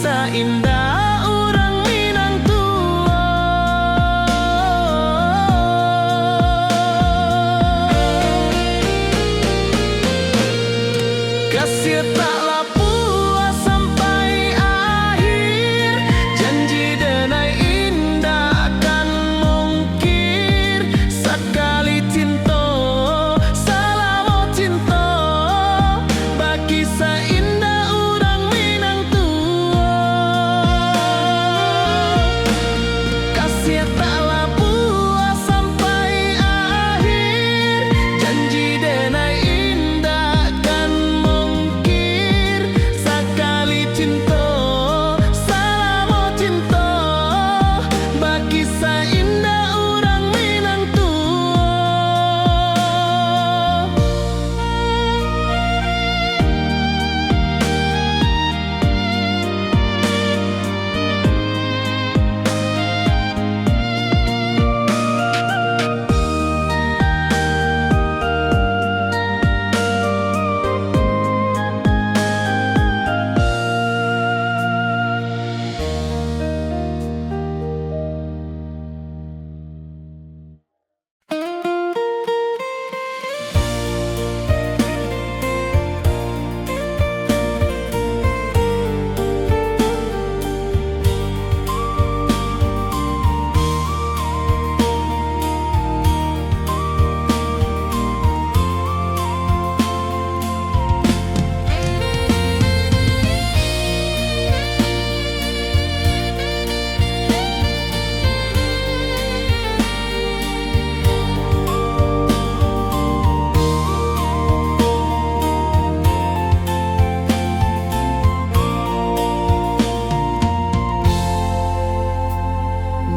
Indak urang Minang tuo. Kasiah tak lapuah sampai akhir, janji denai indak kan mungkir. Sakali cinto, salamo cinto, bakisah indak urang Minang tuo. Kasiah tak lapuah sampai akhir, janji denai indak kan mungkir. Sakali cinto, salamo cinto, bakisah indak urang Minang tuo.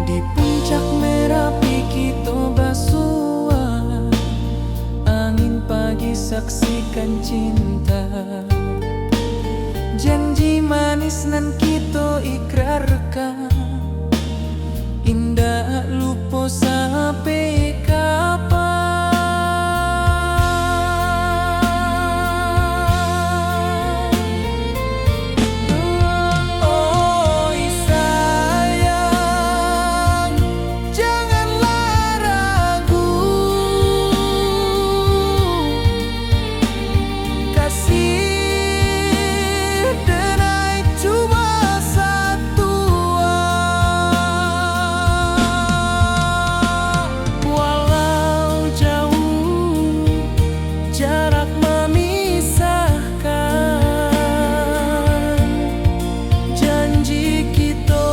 Di puncak Merapi kito basua, angin pagi saksikan cinta. Janji manis nan kito ikrarkan, indak lupo sampai kapan. Oi sayang, janganlah ragu. Kasih denai cuma satua. Walau jauh jarak memisahkan, janji kito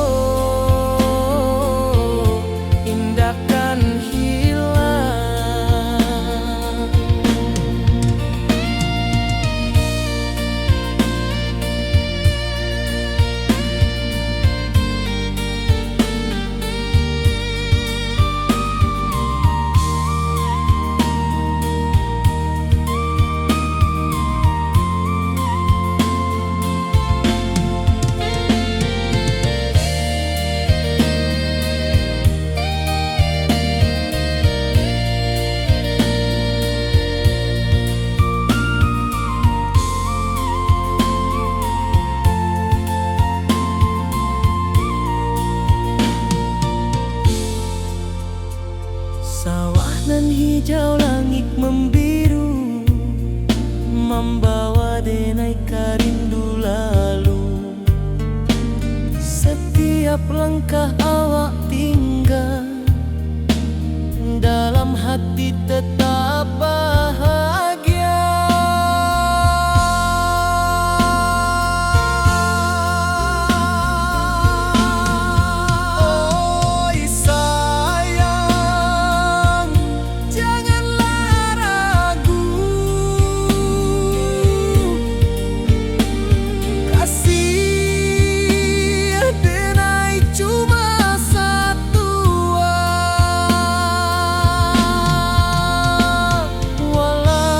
indak kan hilang. Sawah nan hijau, langik mambiru, mambawa denai ka rindu lalu. Satiap langkah awak tingga, dalam hati tetap bahagia. Oi sayang, janganlah ragu. Kasih denai cuma satua. Walau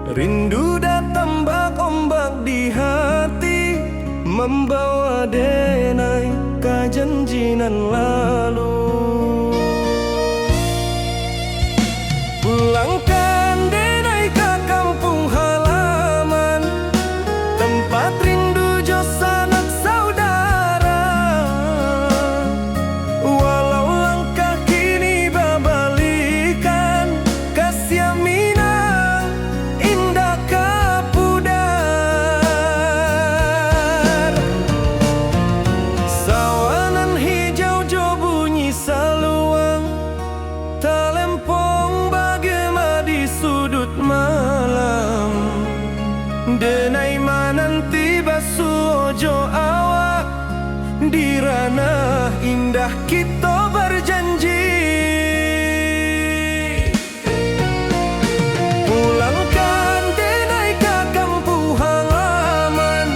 Rindu datang bak ombak di hati, mambawa denai ka janji nan lalu. Pulangkan denai ka kampuang halaman, tempat rindu jo sanak saudara. Walau langkah kini babalikan, ka Siak Minang indak ka pudar. Sawah nan hijau jo bunyi saluang, talempong bagema di suduik malam. Denai mananti basuo jo awak, di ranah indah kito bajanji. Pulangkan denai ka kampuang halaman,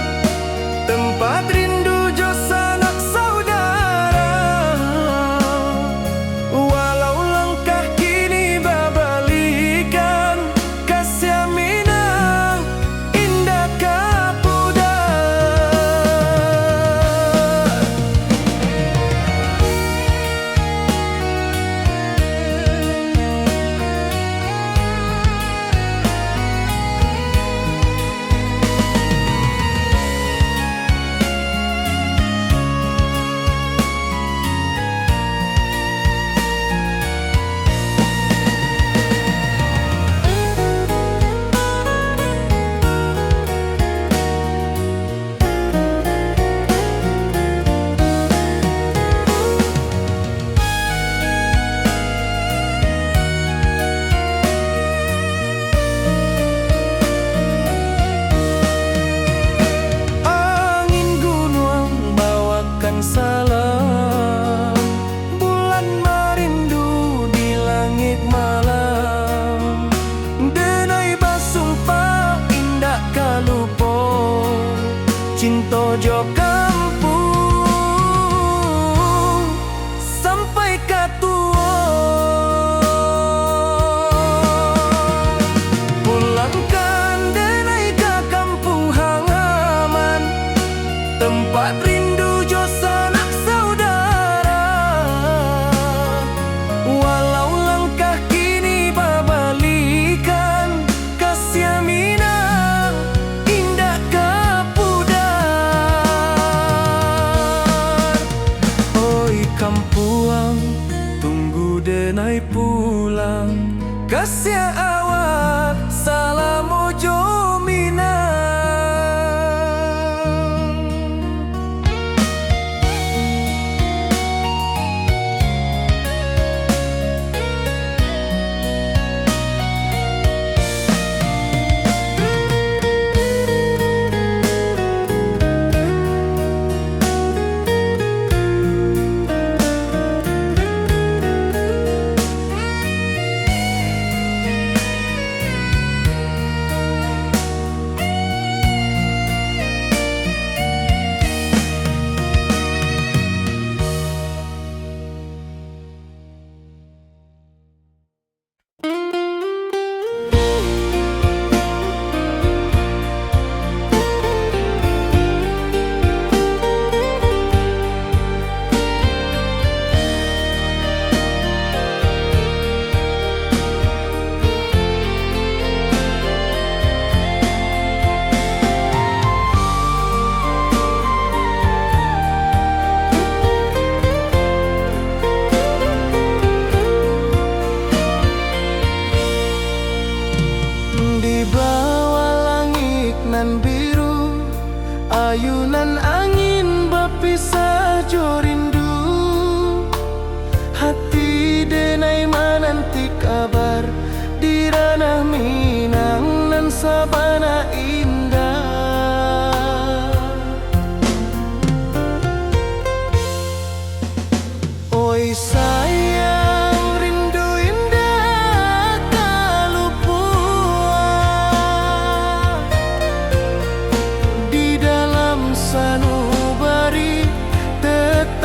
tempat rindu jo sanak saudara. Walau langkah kini babalikan, ka Siak Minang indak ka pudar. Angin gunuang bawakan salam, bulan marindu di langik malam. Denai basumpah indak ka lupo, cinto jo kampuang sampai ka tuo. Pulangkan denai ka kampuang halaman, tempat rindu jo sanak saudara. Walau langkah kini babalikan, ka Siak Minang indak ka pudar. Oi kampuang, tunggu denai pulang. Ka Siak awak salamo jo Minang. Di bawah langik nan biru, ayunan angin bapisah jo rindu. Hati denai mananti kabar di ranah Minang nan sabana indah. Oi sayang, rindu indak ka lupo. Di dalam sanubari tetap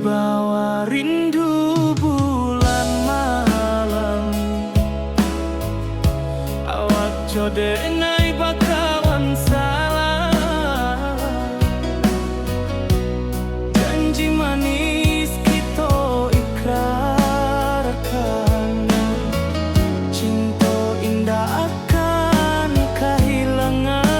Bawa rindu bulan malam, awak jo denai bakawan salam. Janji manis kito ikrarkan, cinto indak akan kahilangan.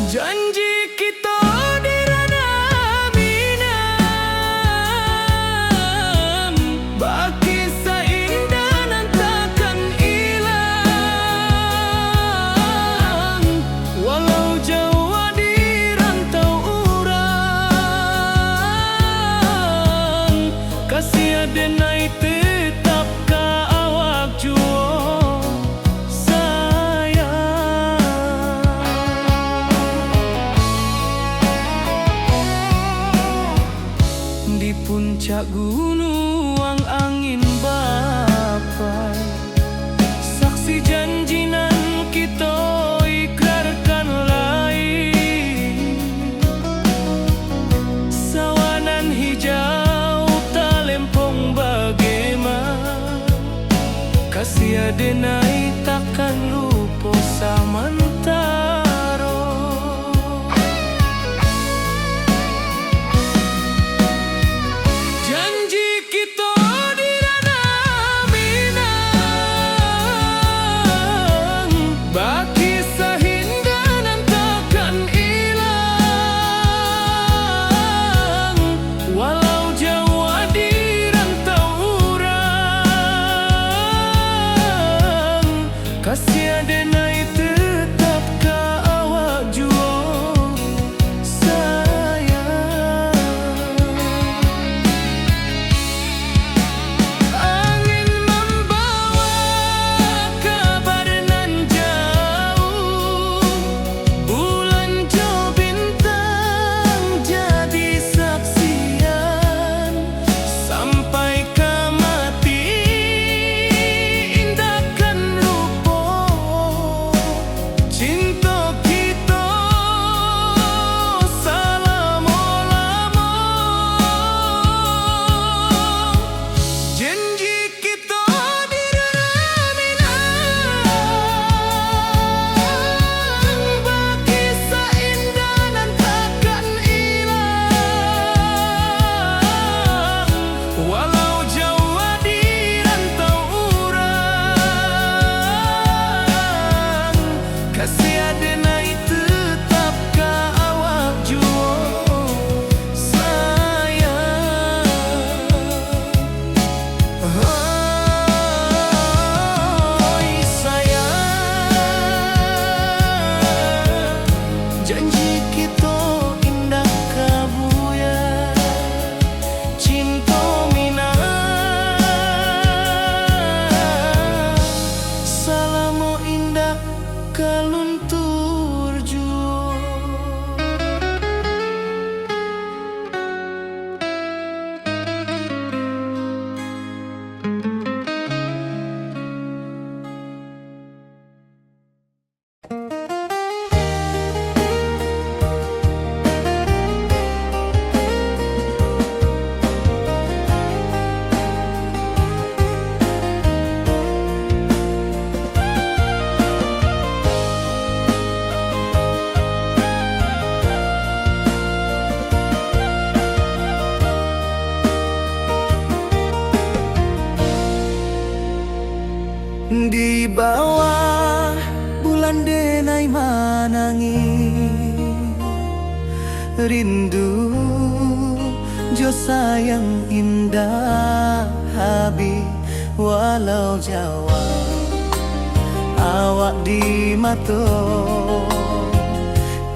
Janji kito di Ranah Minang, bakisah indah nan takkan ilang. Walau jauah di rantau urang, kasih denai tetap ka awak juo sayang. Di puncak gunuang angin bapai, saksi janji nan kito ikrarkan lai. Sawah nan hijau talempong bagema, kasih denai takkan lupo samantaro. Janji kito di Ranah Minang, bakisah indah nan takkan ilang. Walau jauah di rantau urang, kasih denai tetap ka awak juo sayang. Angin mambawa kabar nan jauah, bulan jo bintang jadi saksian. Sampai ka mati indak kan lupo, cinto kito salamo-lamo. Janji kito di Ranah Minang, bakisah indah nan takkan ilang. Walau jauah di rantau urang, kasih denai tetap ka awak juo sayang. Oi sayang, janji kito indak ka buyar. Cinto Minang salamo indak ka luntur juo. Di bawah bulan denai manangih, rindu jo sayang indak habih, walau jauah awak di mato.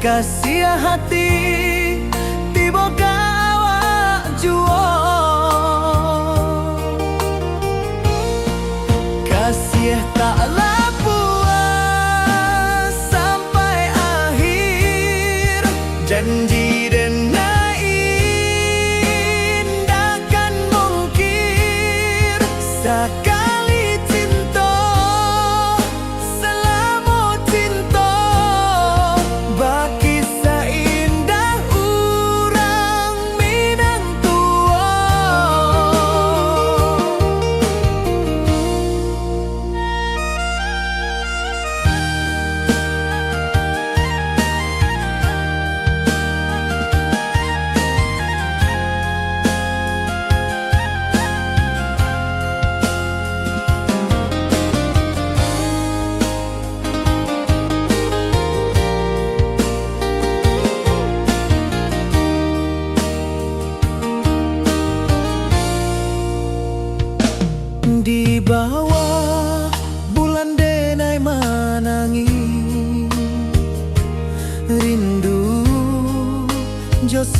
Kasiah hati tibo ka awak juo. Kasiah tak lapuah sampai akhir. Janji denai indak kan mungkir. Sakali cinto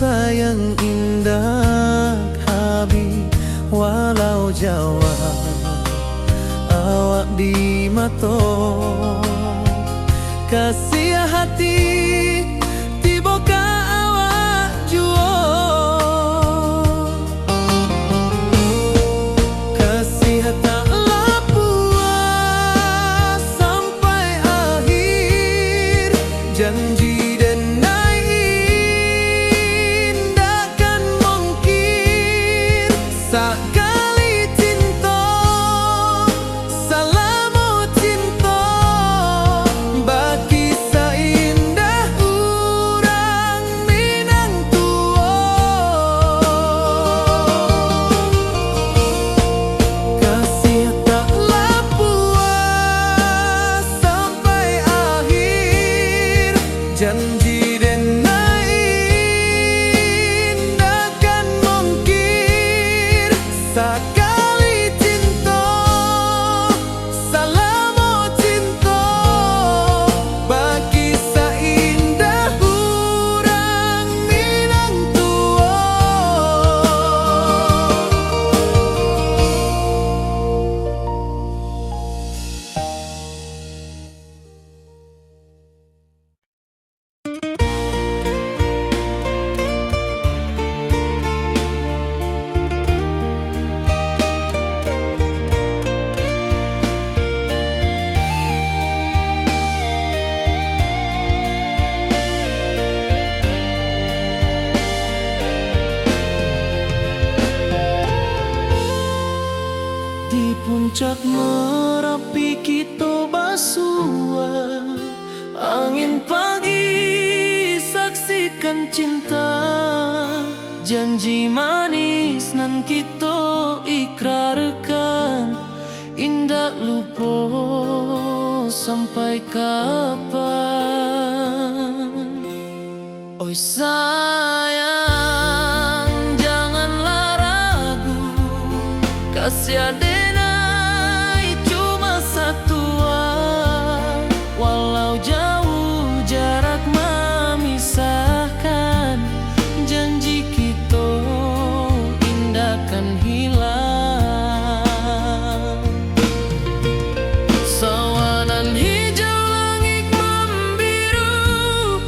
Sayang indak habih, walau jauah awak di mato. Kasiah hati tibo ka awak juo. Kasiah tak lah puas sampai akhir. Janji denai indak kan mungkir. Sakali cinto, salamo cinto, bakisah indah urang Minang tuo. Kasiah tak lah puas sampai akhir. Janji denai indak kan mungkir. Sakali cinto, salamo cinto, bakisah indah urang Minang tuo. Di puncak Marapi kito basua. Angin pagi saksikan cinta, janji manis nan kito ikrarkan, indak lupo sampai kapan. Oi sayang, janganlah ragu, kasiah denai cuma satua. Walau jauh jarak mamisahkan, janji kito indak kan hilang. Sawanan hijau langik mambiru,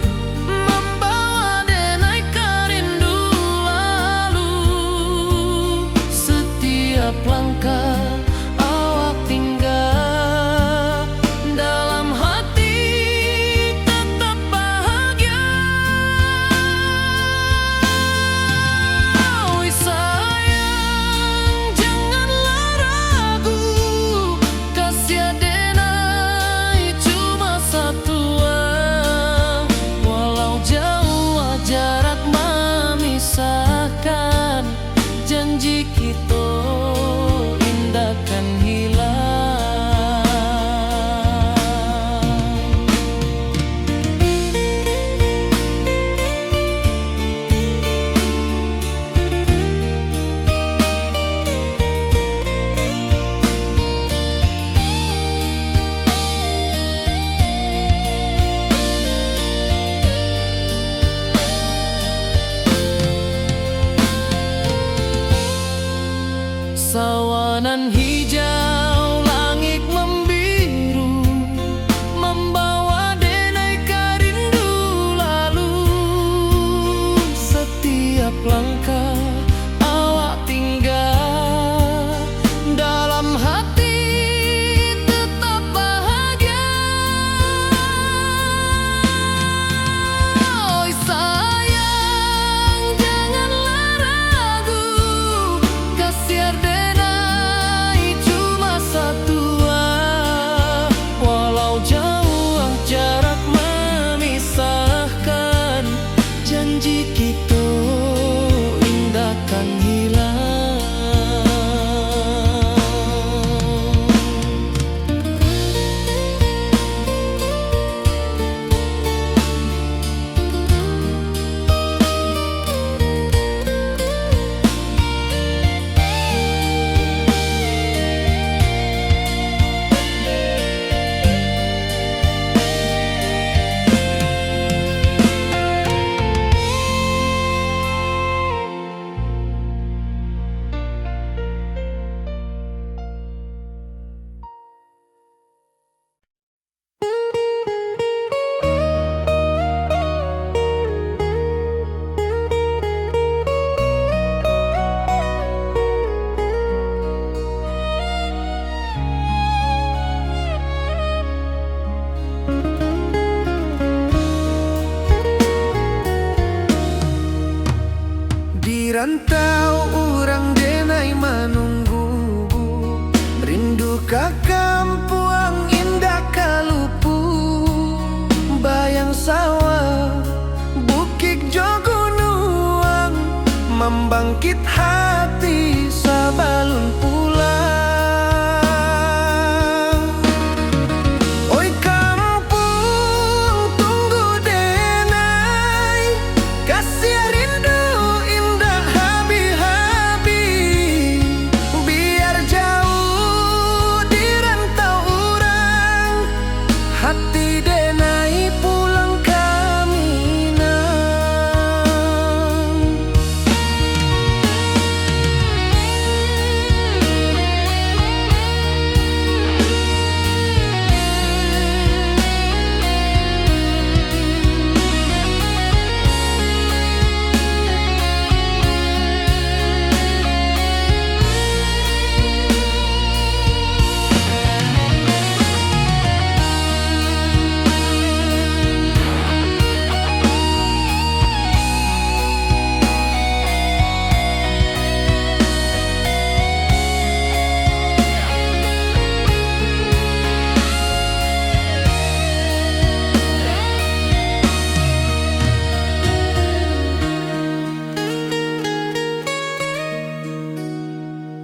mambawa denai ka rindu lalu. Satiap langkah awak tingga, dalam hati tatap bahagia. Oi sayang, janganlah ragu, kasiah denai cuma satua. Walau jauah jarak mamisahkan, janji kito indak kan hilang. Sawanan hijau langik mambiru, mambawa denai ka rindu lalu. Satiap langkah awak tingga, dalam hati tetap bahagia. Oi sayang, janganlah ragu, kasiah denai cuma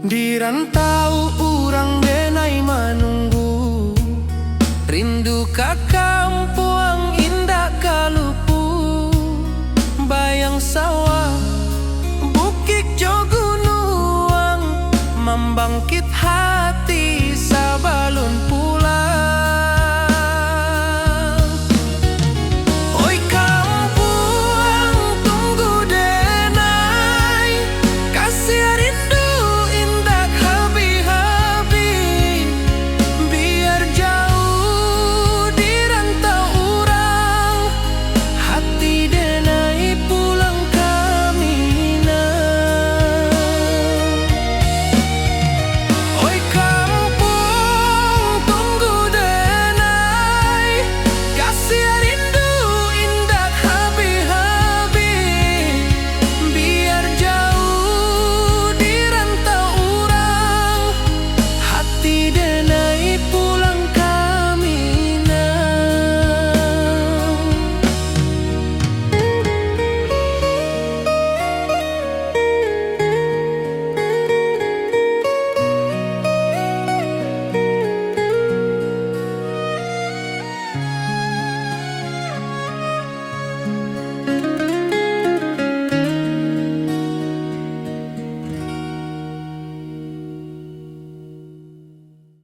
Di rantau urang denai manunggu, rindu ka kampuang indak ka lupu. Bayang sawah, bukik jo gunuang, mambangkit hati sabalun